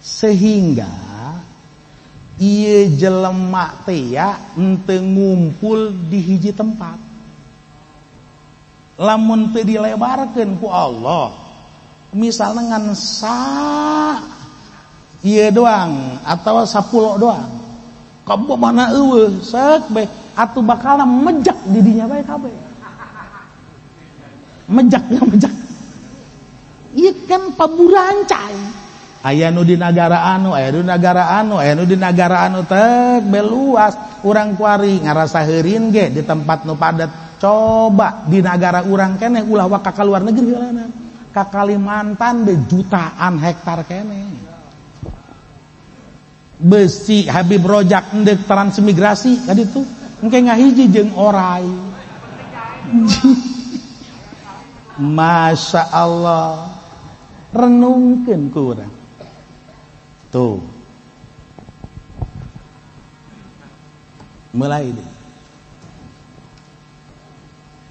sehingga ieu jelema teh ya henteu ngumpul di hiji tempat. Lamun teu dilebarkeun ku Allah misalnya ngan sa ieu doang atawa sapulo doang kabo mana eueuh sek be atuh bakalna mejak di dinya bae kabeh. Mejaknya mejak. Ieu kan paburancai. Aya nu di nagara anu, aya nu di nagara anu, aya nu di nagara anu tek beluas. Urang kuari ngarasa heurin ge di tempat nu padet. Coba di nagara urang keneh ulah waka ka luar negeri heulana. Ka Kalimantan be jutaan hektar keneh. Besi Habib Rojak endek transmigrasi ka ditu. Engke ngahiji jeung orai. Masya Allah, renungkeun ku urang. Tuh. Mulai deh.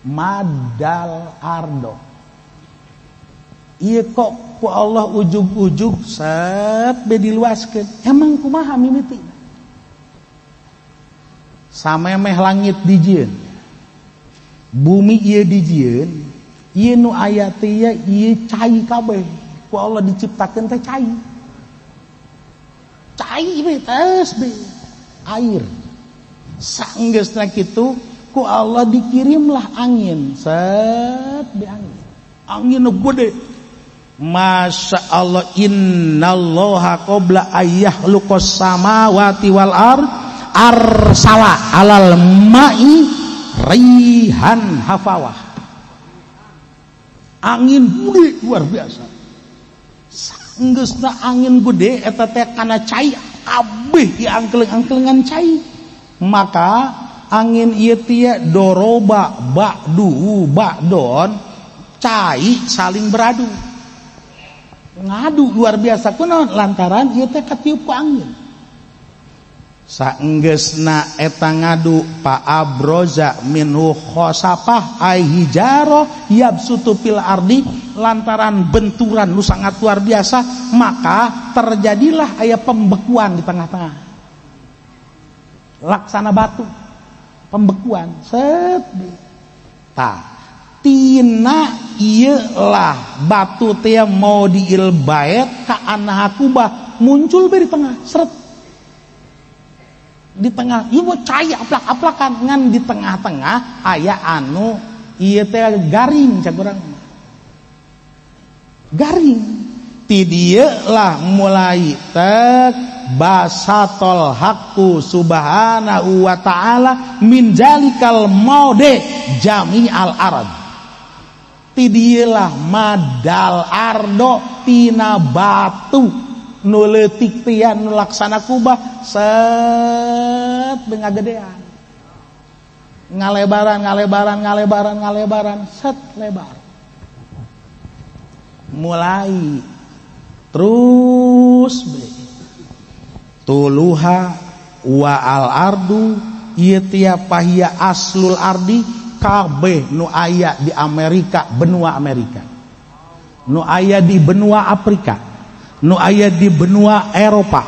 Madal ardo. Ieu kok ku Allah ujug-ujug set be diluaskeun. Emang kumaha mimiti? Samemeh langit dijieun. Bumi ieu dijieun. Ieu nu aya teh ieu cai kabeh. Ku Allah diciptakeun teh cai. Cai be tes be air. Sanggeusna kitu ku Allah dikirimlah angin. Set be angin. Angin nu gede. Masya Allah, innallaha qabla ayyahluqas samawati wal ard arsala alal ma'i rihan hafawah. Angin gede luar biasa. Sanggeusna angin gede eta teh kana cai Kabeh ieu angkeleng-angkelengan cai. Maka angin ieu teh doroba ba'du ba'don, cai saling beradu. Ngadu luar biasa kunaon lantaran ieu teh katiup ku angin. Saenggeusna eta ngadu pa abroza minhu khosafah ai hijarah yabsutu fil ardi, lantaran benturan nu sangat luar biasa maka terjadilah aya pembekuan di tengah-tengah, laksana batu pembekuan set tah tina ieu lah batu teh mau diil baet ka anah kubah muncul be di tengah seret di tengah ieu mah cai aplak-aplakan ngan di tengah-tengah aya anu ieu teh garing cak urang garing ti dieu lah mulai tek basatol haqqu subhanahu wa ta'ala min jalikal maude jami'al arad ti dieu lah madal ardo tina batu nu leutik teh nu laksana kubah set ngagedean ngalebaran ngalebaran ngalebaran ngalebaran set lebar mulai terus tuluha wa al ardu ieu tiap pahia aslul ardi kabeh nu aya di Amerika benua Amerika nu aya di benua Afrika nu aya di benua Eropa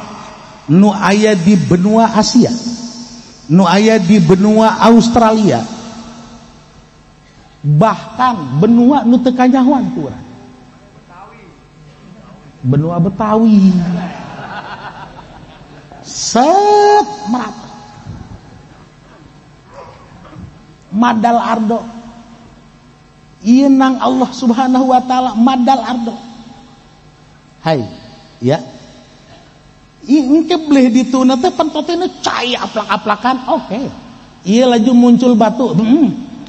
nu aya di benua Asia nu aya di benua Australia bahkan benua nu teu kanyahoan ku urang benua Betawi set merata madal ardo ieu nang Allah Subhanahu wa taala madal ardo. Hai ya engke bleh dituna teh pentotena cai aplak-aplakan oke ieu laju muncul batu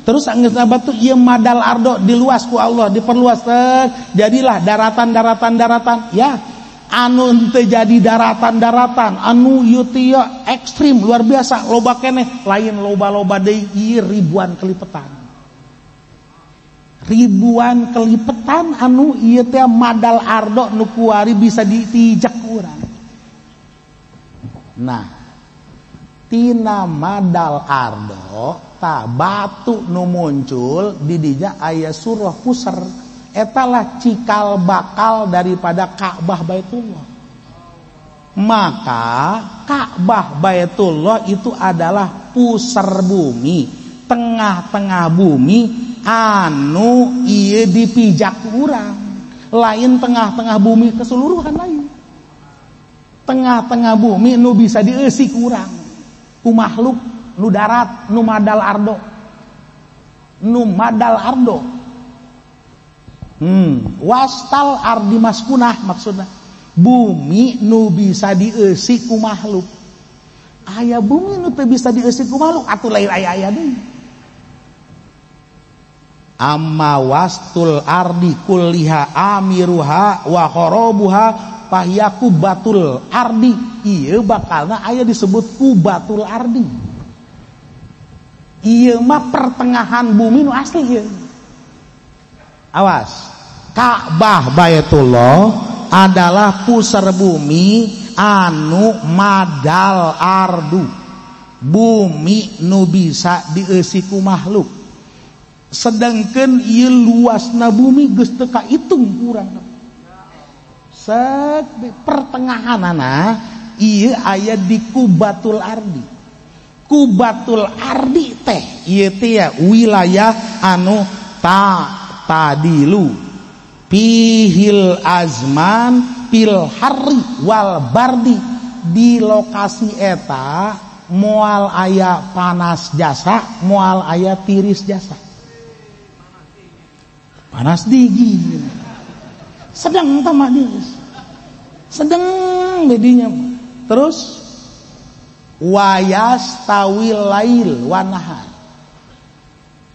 terus anggeusna batu ieu madal ardo diluas ku Allah diperluas jadilah daratan-daratan-daratan ya anu teu jadi daratan-daratan anu ieu teh ekstrim luar biasa loba keneh lain loba-loba deui ieu ribuan kelipetan ribuan kelipetan anu ieu teh madal ardo nu kuari bisa ditijak urang. Nah, tina madal ardo ta batu nu muncul di dinya aya surah puser etalah cikal bakal daripada Ka'bah Baitullah. Maka Ka'bah Baitullah itu adalah pusar bumi, tengah-tengah bumi anu ieu dipijak urang, lain tengah-tengah bumi keseluruhan lain. Tengah-tengah bumi nu bisa dieusi ku urang, ku makhluk nu darat, nu madal ardo. Nu madal ardo. Wastal ardi maskunah maksudna. Bumi nu bisa dieusi ku makhluk. Aya bumi nu teu bisa dieusi ku makhluk atuh lain aya-aya deui. Amma wastul ardi kulliha amiruha wa kharabuha fahya kubatul ardi. Ieu bakalna aya disebut kubatul ardi. Ieu mah pertengahan bumi nu asli ieu. Awas, Ka'bah Baitullah adalah pusar bumi anu madal ardu. Bumi nu bisa dieusi ku makhluk. Sedangkan ieu luasna bumi geus teu kaitung kurang. Set pertengahanana ieu aya di Kubatul Ardi. Kubatul Ardi teh ieu teh wilayah anu ta tadilu pihil azman pil harri wal bardi. Di lokasi eta moal aya panas jasa, moal aya tiris jasa. Panas dingin, sedang tamak dia, sedang bedinya. Terus wayas tawil lail wanahar,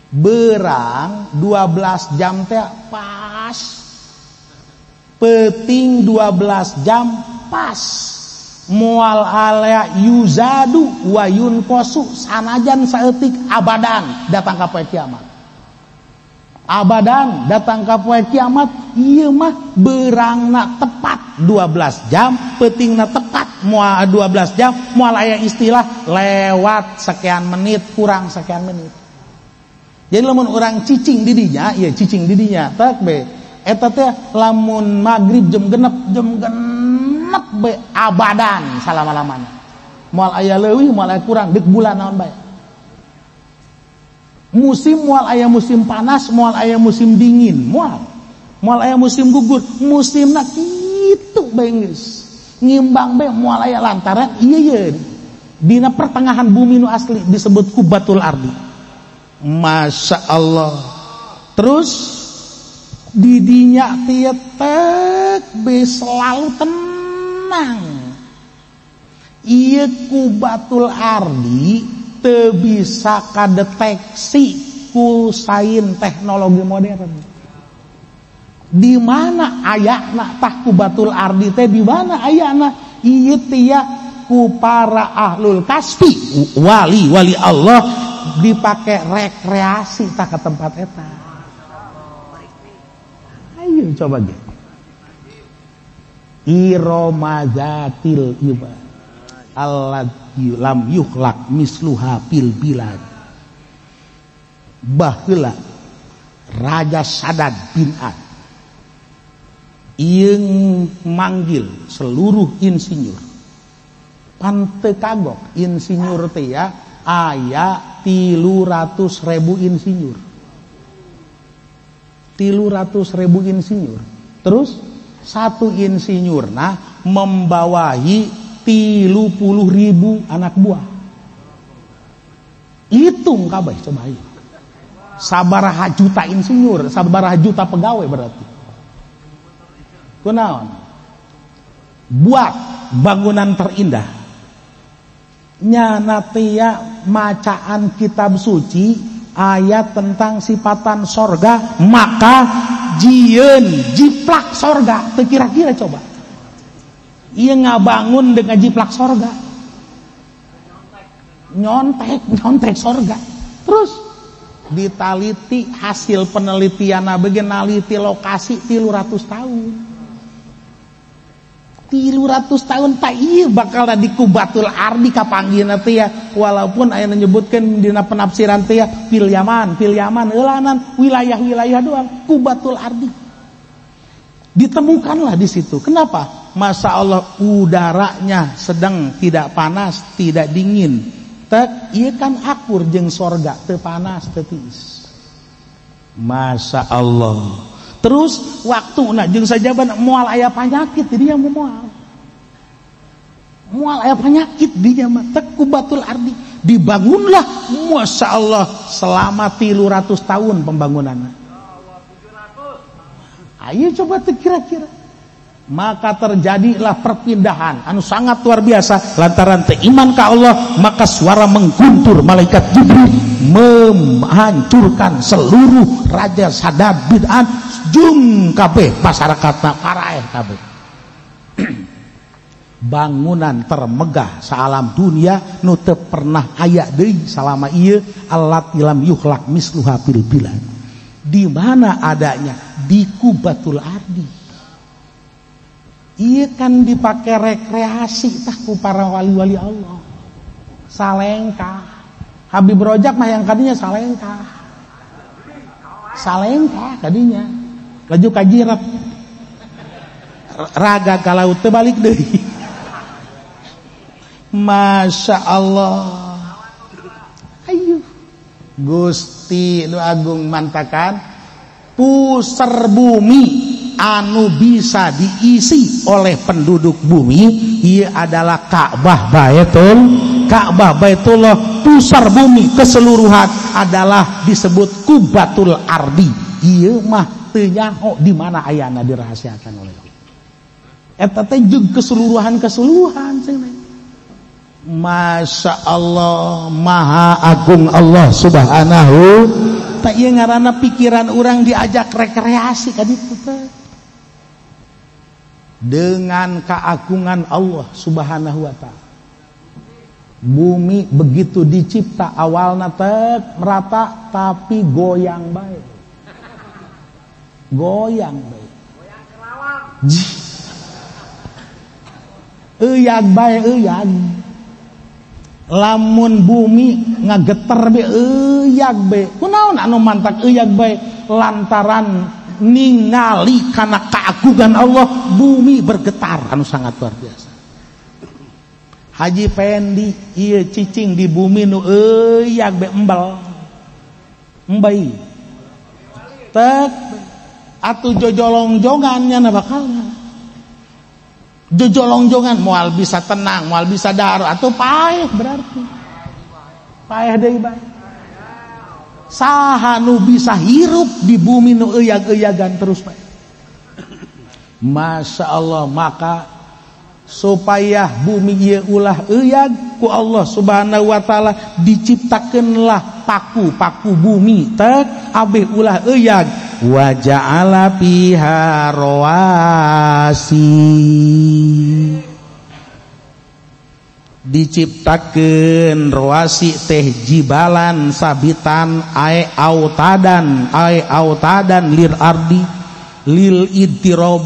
berang 12 jam teh pas, peting 12 jam pas. Moal aya yuzadu wa yunqasu sanajan saeutik abadan datang ka poe kiamat. Abadan datang ka poe kiamat ieu mah beurangna tepat 12 jam, peutingna tepat moal 12 jam, moal aya istilah lewat sekian menit kurang sekian menit. Jadi lamun urang cicing di dinya, ieu cicing di dinya tek be. Eta teh lamun magrib jam genep be abadan salama-lamana. Moal aya leuwih, moal aya kurang, deuk bulan naon bae. Musim moal aya musim panas, moal aya musim dingin, moal. Moal aya musim gugur, musimna kitu bae geus. Ngimbang bae moal aya lantaran ieu ye. Dina pertengahan bumi nu asli disebut Kubatul Ardi. Masya Allah. Terus didinya tek be selalu tenang. Ieu Kubatul Ardi teu bisa kadeteksi ku sains teknologi modern. Di mana ayana tah Kubatul Ardi teh di mana ayana? Ieu teh ku para ahlul kasbi, wali-wali Allah dipakai rekreasi tah ke tempat eta. Ayo coba ge. Iromazatil ibad allati lam yukhlaq misluha fil bilad. Baheula Raja Sadad bin Ad ieu manggil seluruh insinyur. Pan teu kagok insinyur teh ya aya 300.000 insinyur. 300.000 insinyur. Terus satu insinyur nah membawahi 30.000 anak buah. Hitung kabeh coba ieu. Sabaraha juta insinyur, sabaraha juta pegawai berarti. Kunaon? Buat bangunan terindah. Nyana teh macaan kitab suci ayat tentang sifatan sorga, maka jieun jiplak sorga. Teu kira-kira coba. Ieu ngabangun dengan jiplak sorga. Nyontek sorga. Terus ditaliti hasil penelitian bagian naliti lokasi 300 tahun. 300 tahun tak iya bakal di Kubatul Ardi kapanggihna teh ya, walaupun aya menyebutkeun dina penafsiran teh ya fil Yaman eulanan wilayah-wilayah doang Kubatul Ardi. Ditemukanlah di situ. Kenapa? Masya Allah udaranya sedang tidak panas, tidak dingin. Tek ieu kan akur jeung sorga, teu panas, teu tiis. Masya Allah. Terus waktuna jeung sajaban moal aya panyakit di dinya moal. Moal aya panyakit di dinya mah tek Kubatul Ardi. Dibangunlah Masya Allah selama 300 tahun pembangunanna. Ayo coba kira-kira. Maka terjadilah perpindahan anu sangat luar biasa lantaran teu iman ka Allah, maka suara mengguntur malaikat Jibril menghancurkan seluruh raja Sadad bin Ad jung kabeh masyarakatna paraeh kabeh. Bangunan termegah saalam dunia nu teu pernah aya deui salama ieu allati lam yukhlaq misluha fil bilad. Di mana adanya? Di Kubatul Ardi. Iya kan dipakai rekreasi tah ku para wali-wali Allah. Salengkah. Habib Rojak mah yang kadinya salengkah. Salengkah kadinya. Laju kajirap. Raga kalau teu balik deui. Masya Allah. Ayo. Gusti nu agung mantakan pusar bumi anu bisa diisi oleh penduduk bumi ia adalah Ka'bah Baitul Ka'bah Baitullah. Pusar bumi keseluruhan adalah disebut Kubatul Ardi. Ieu mah teu nyaho di mana ayana dirahasiakan oleh Allah. Eta teh jeung keseluruhan cenah. Masya Allah, maha agung Allah subhanahu. Tak ieu ngaranna pikiran urang diajak rekreasi ka ditu teh. Dengan keagungan Allah Subhanahu wa ta'ala, bumi begitu dicipta awalna tek merata tapi goyang bae. Goyang bae. Goyang kerawang. Euyag bae euyag. Lamun bumi ngageter be euyag be. Kunaon anu mantak euyag bae? Lantaran ningali kana keagungan Allah, bumi bergetar anu sangat luar biasa. Haji Fendi ieu cicing di bumi nu euyag be embel. Embei. Tek atuh jojolongjongan nya bakalna. Jojolongjongan moal bisa tenang, moal bisa daru atuh paeh berarti. Paeh deui bae. Saha nu bisa hirup di bumi nu euyag-euyagan terus bae. Masya Allah, maka supaya bumi ieu ulah euyag ku Allah Subhanahu wa taala diciptakeunlah paku-paku bumi tek abeh ulah euyag. Wa ja'ala fiha rawasi, diciptakeun rawasi teh jibalan sabitan ae autadan lir ardi lil idtirob,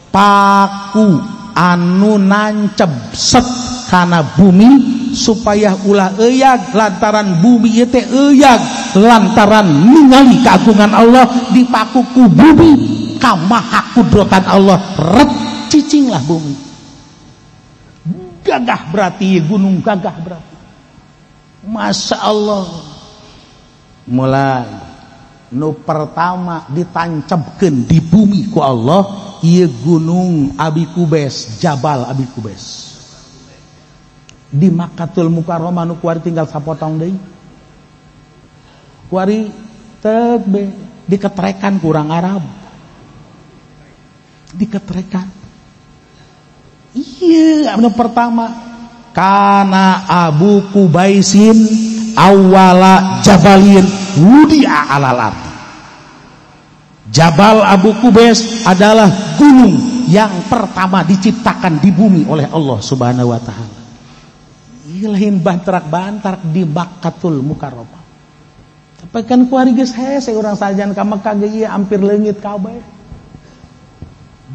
paku anu nancep set kana bumi supaya ulah euyag lantaran bumi ieu teh euyag lantaran ningali keagungan Allah dipaku ku bumi kamaha kudrotan Allah ret cicinglah bumi. Gagah berarti gunung, gagah berarti. Masya Allah. Mulai nu pertama ditancapkeun di bumi ku Allah ieu gunung Abi Kubes, Jabal Abi Kubes. Di Makkatul Mukarramah nu kuari tinggal sapotong deui. Kuari tek be diketrekan kurang Arab. Diketrekan. Iya, anu pertama kana Abu Kubaisin awala jabalin wudi'a alal ard. Jabal Abu Kubais adalah gunung yang pertama diciptakan di bumi oleh Allah Subhanahu wa taala. Lain bantrak-bantrak di Makkatul Mukarramah. Tapi kan kuari geus hese urang sajan ka Mekah ge ieu hampir leungit kabeh.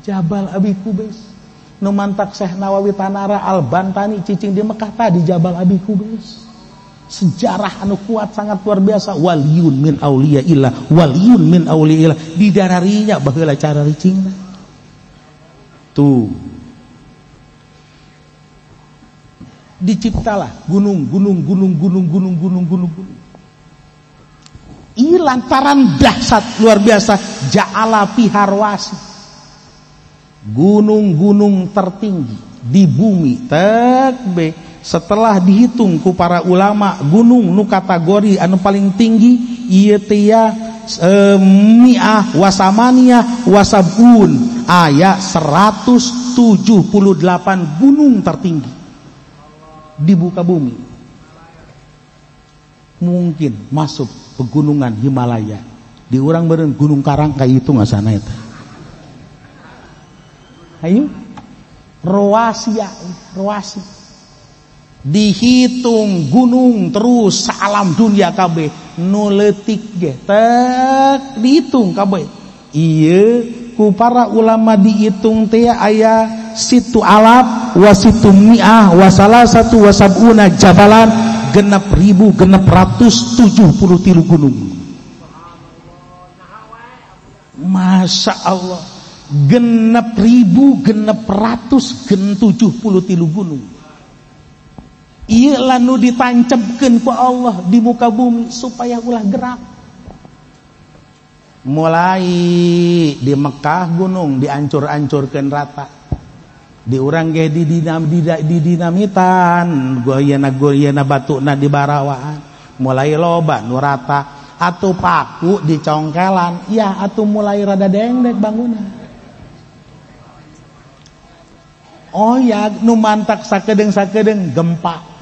Jabal Abi Kubais nu mantak Syekh Nawawi Tanara Al-Bantani cicing di Mekah tadi Jabal Abi Kubais. Sejarah anu kuat sangat luar biasa. Waliyun min auliyaillah, waliyun min auliyaillah. Di dararinya baheula cara ricingna. Tuh. Diciptalah gunung, gunung, gunung, gunung, gunung, gunung, gunung, gunung. Ini lantaran dahsyat luar biasa. Ja'ala fiha rawasi, gunung-gunung tertinggi di bumi tekbe. Setelah dihitung ku para ulama gunung nu kategori anu paling tinggi ieu teh ya mi'ah wasamaniah wasabun, aya 178 gunung tertinggi di muka bumi. Mungkin masuk pegunungan Himalaya. Di urang beureun Gunung Karang kayak itu ngasana eta. Ayo Roasia, roasi. Dihitung gunung terus salam dunia kabeh nu leutik ge tek dihitung kabeh. Ieu ku para ulama dihitung teh aya situ alaf wa situ mi'ah wa salasatu wa sab'una jabalan, 6.673 gunung. Masya Allah, 6.673 gunung. Ieu lanu ditancepkeun ku Allah di muka bumi supaya ulah gerak. Mulai di Mekah gunung diancur-ancurkeun rata. Di urang ge di dinamitan, goyana batuna di barawaan. Mulai loba nu rata atuh paku dicongkelan, ya atuh mulai rada dengdek bangunan. Oh ya, nu mantak sakedeung-sakedeung gempa.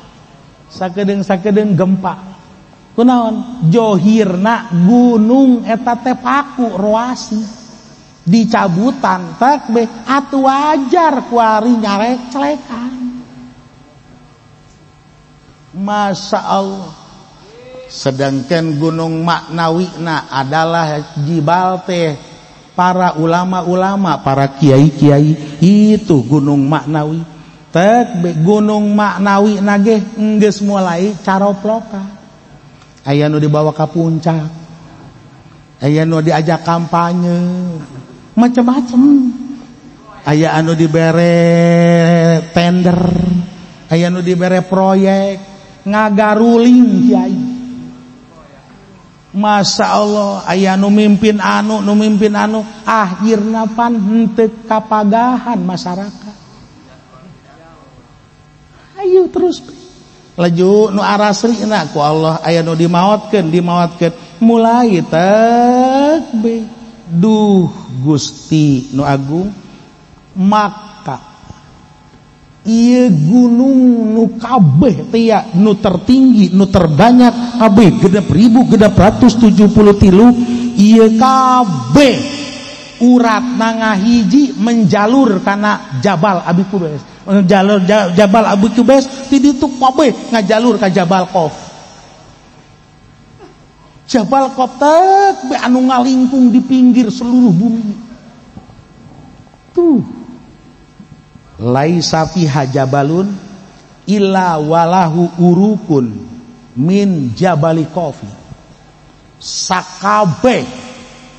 Sakedeung-sakedeung gempa. Kunaon? Johirna gunung eta teh paku roasi. Dicabutan takbih atuh wajar kuari nyarek celekan. Masya Allah. Sedangkan gunung maknawina adalah jibal teh para ulama-ulama, para kiai-kiai itu gunung maknawi. Tek gunung maknawi nage enggeus mulai caroploka. Aya nu dibawa ka puncak, aya nu diajak kampanye, macam-macam. Aya anu dibere tender, aya nu dibere proyek, ngagaruling kiai. Masya Allah, aya nu mimpin anu, nu mimpin anu, akhirna pan henteu kapagahan masyarakat. Ayo terus laju nu arasrina ku Allah, aya nu dimaotkeun, dimaotkeun, mulai takbir. Duh Gusti nu agung, maka ieu gunung nu kabeh teh ya, nu tertinggi, nu terbanyak kabeh 6.673 ieu kabeh uratna ngahiji menjalur kana Jabal Abi Kubais, menjalur Jabal Abi Kubais ti ditu kabeh ngajalur ka Jabal Qof. Jabal Qof teh anu ngalingkung di pinggir seluruh bumi tuh. Laisa fiha jabalun illa walahu urukun min jabali kofi. Sakabeh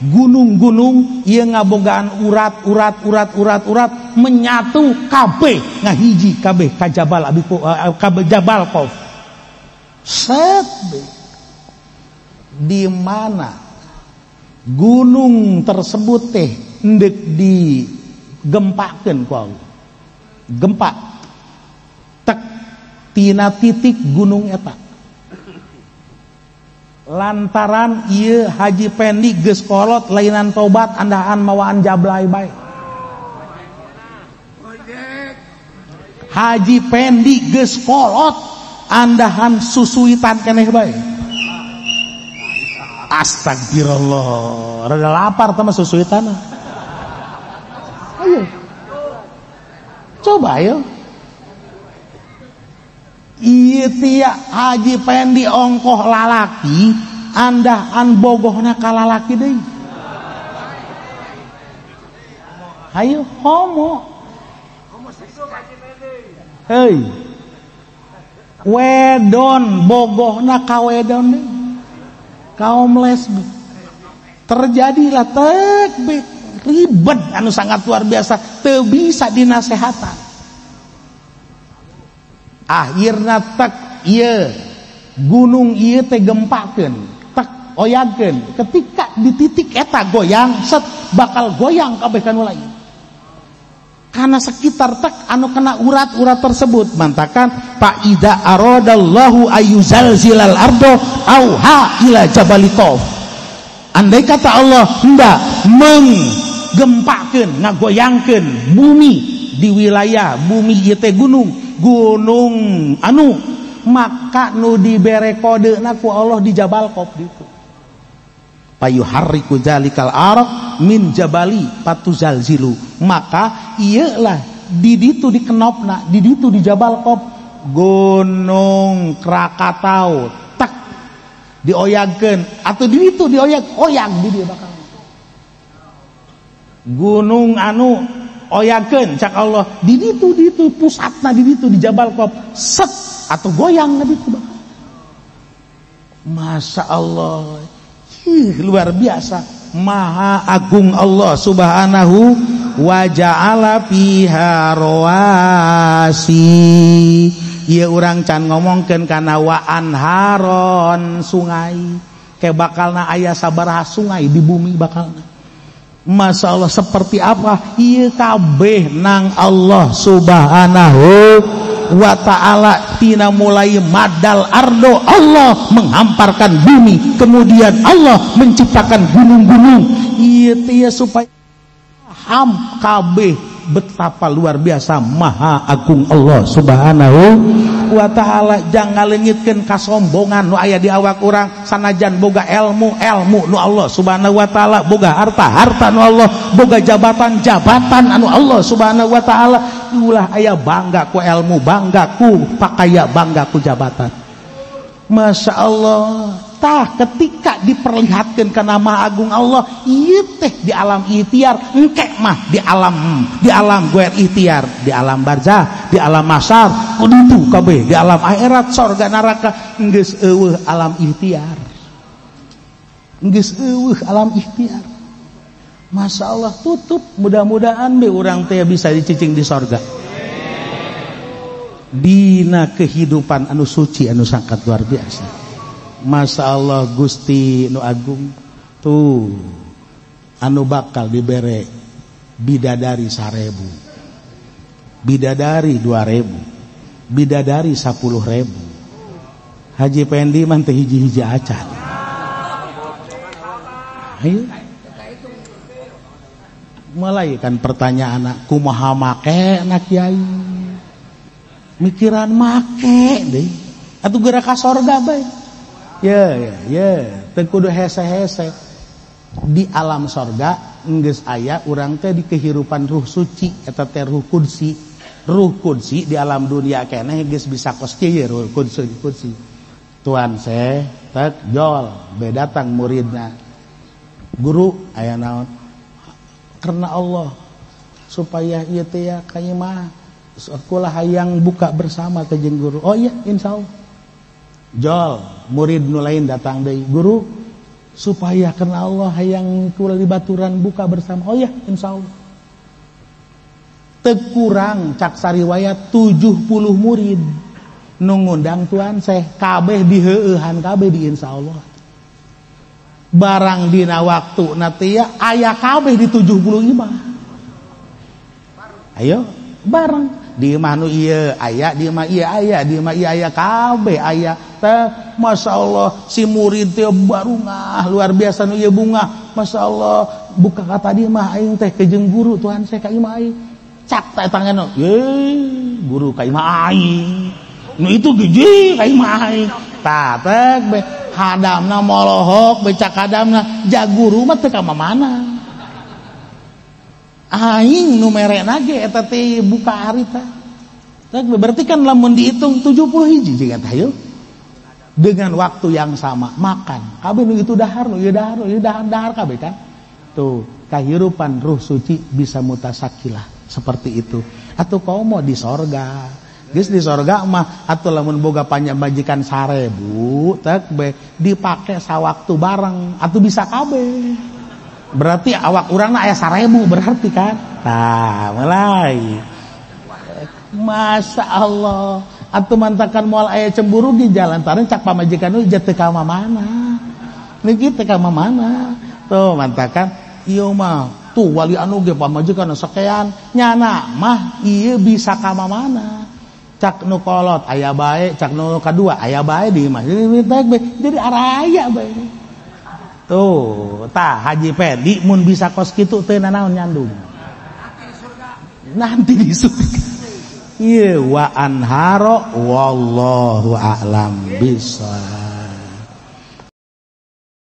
gunung-gunung ieu ngabogaan urat urat urat urat urat menyatu kabeh ngahiji kabeh ka Jabal Abi ka Jabal Qof. Set di mana gunung tersebut teh endek digempakeun ku Allah. Gempa tek tina titik gunung eta lantaran ieu Haji Pendi geus kolot lainan tobat andahan mawaan jablay bae. Haji Pendi geus kolot andahan susuitan keneh bae. Astagfirullah, rada lapar teh mah susuitan. Ayo coba ayo. Ieu tia Haji Pendi ongkoh lalaki andahan bogohna ka lalaki deui. Hayo homo. Hei. Wedon bogohna ka wedon deui. Kaum lesbi. Terjadilah tekbik ribet anu sangat luar biasa, teu bisa dinasehatan. Akhirna tek ieu gunung ieu teh gempakeun, tek oyagkeun. Ketika di titik eta goyang, set bakal goyang kabeh kanu lain. Karena sekitar tek anu kena urat-urat tersebut, mantakan fa idza aradallahu ayyuzalzilal ardo auha ila jabali Qof. Andai kata Allah hendak menggempakeun, ngagoyangkeun bumi di wilayah bumi ieu teh gunung, gunung anu, maka nu dibere kodena ku Allah di Jabal Qof ditu. Payuharriku zalikal araq min jabali patuzalzilu. Maka ieu lah di ditu di kenopna, di ditu di Jabal Qof gunung Krakatau dioyagkeun atau di itu dioyag oyag di dia bakal gunung anu oyagkeun cak Allah di ditu pusatna di ditu di Jabal Qof set atau goyang di ditu bakal. Masya Allah, luar biasa, maha agung Allah subhanahu wa ja'ala fiha rawasi. Ieu urang can ngomongkeun kana wa anharon sungai, ke bakalna aya sabaraha sungai di bumi bakalna. Masya Allah seperti apa ieu kabeh nang Allah subhanahu wa ta'ala. Tina mulai madal ardo Allah menghamparkan bumi, kemudian Allah menciptakan gunung-gunung ieu teh supaya paham kabeh betapa luar biasa maha agung Allah Subhanahu wa ta'ala. Jangan ngaleungitkeun kasombongan nu aya di awak urang sanajan boga ilmu ilmu nu Allah Subhanahu wa ta'ala, boga harta harta nu Allah, boga jabatan jabatan anu Allah Subhanahu wa ta'ala. Ulah aya bangga ku ilmu, bangga ku pakaya, bangga ku jabatan. Masya Allah. Tah ketika diperlihatkan karena maha agung Allah, ieu teh di alam ikhtiar, engke mah di alam guer ikhtiar, di alam barzah, di alam masar, kudu kabeh, di alam akhirat, sorga neraka, geus eueuh alam ikhtiar. Geus eueuh alam ikhtiar. Masya Allah, tutup. Mudah-mudahan be urang teh bisa dicicing di sorga. Dina kehidupan anu suci anu sangat luar biasa. Masya Allah Gusti nu agung tuh anu bakal dibere bidadari 1000, bidadari 2000, bidadari 10.000. Haji Pendi mah teu hiji-hiji acan. Ayo mulai kan pertanyaan kumaha make na kiai, mikiran make deui atuh geura ka sorga bae. Ya ya ya, teu kudu hese-hese. Di alam sorga geus aya urang teh di kehidupan ruh suci eta teh ruh kudsi. Ruh kudsi di alam dunia keneh geus bisa kos kieu ruh kudsi kudsi. Tuan seh tek jol be datang muridna. Guru aya naon? Karena Allah supaya ieu teh ya ka imah kula hayang buka bersama ke jeung guru. Oh iya insyaallah. Jol murid nu lain datang deui, guru supaya karena Allah hayang kula dibaturan buka bersama. Oh iya insyaallah. Teu kurang cak sariwayat 70 murid nu ngundang tuan seh kabeh diheueuhan kabeh di insyaallah. Barang dina waktu nanti ya aya kabeh di 70 imah. Ayo bareng di imah nu ieu aya, di imah ieu aya, di imah ieu aya, kabeh aya. Teh Masya Allah si murid teh barungah luar biasa nu ieu bunga. Masya Allah buka kata di imah aing teh kejeng guru Tuhan saya ka imah aing. Cak teh tangan ye guru ka imah aing. Nu itu gede ka imah aing. Tah teh be hadamna molohok becak hadamna ja guru mah teu ka mana. Aing nu merena ge eta teh buka harita. Berarti kan lamun dihitung 70 hiji jeung eta hayu. Dengan waktu yang sama makan. Kabeh nu itu dahar, nu ieu dahar, nu ieu dahar, dahar kabeh kan. Tuh, kahirupan ruh suci bisa mutasakilah seperti itu. Atau komo di sorga. Geus di sorga mah atuh lamun boga pamajikan 1000 tek be dipake sawaktu bareng atuh bisa kabeh. Berarti awak urangna aya 1000 berarti kan. Tah, mulai. Masya Allah. Atuh mantakan moal aya cemburu di jalan taran cak pamajikan nu teu ka mana. Niki teu ka mana. Tuh mantakan ieu mah tuh wali anu ge pamajikan sakean nyana mah ieu bisa ka mana. Cak nu kolot aya bae, cak nu kadua aya bae di imah. Jadi araya bae. Tuh, tah Haji Pendi mun bisa kos kitu teu nanaon nyandung. Nanti di surga. Ieu wa anharo wallahu a'lam bissawab.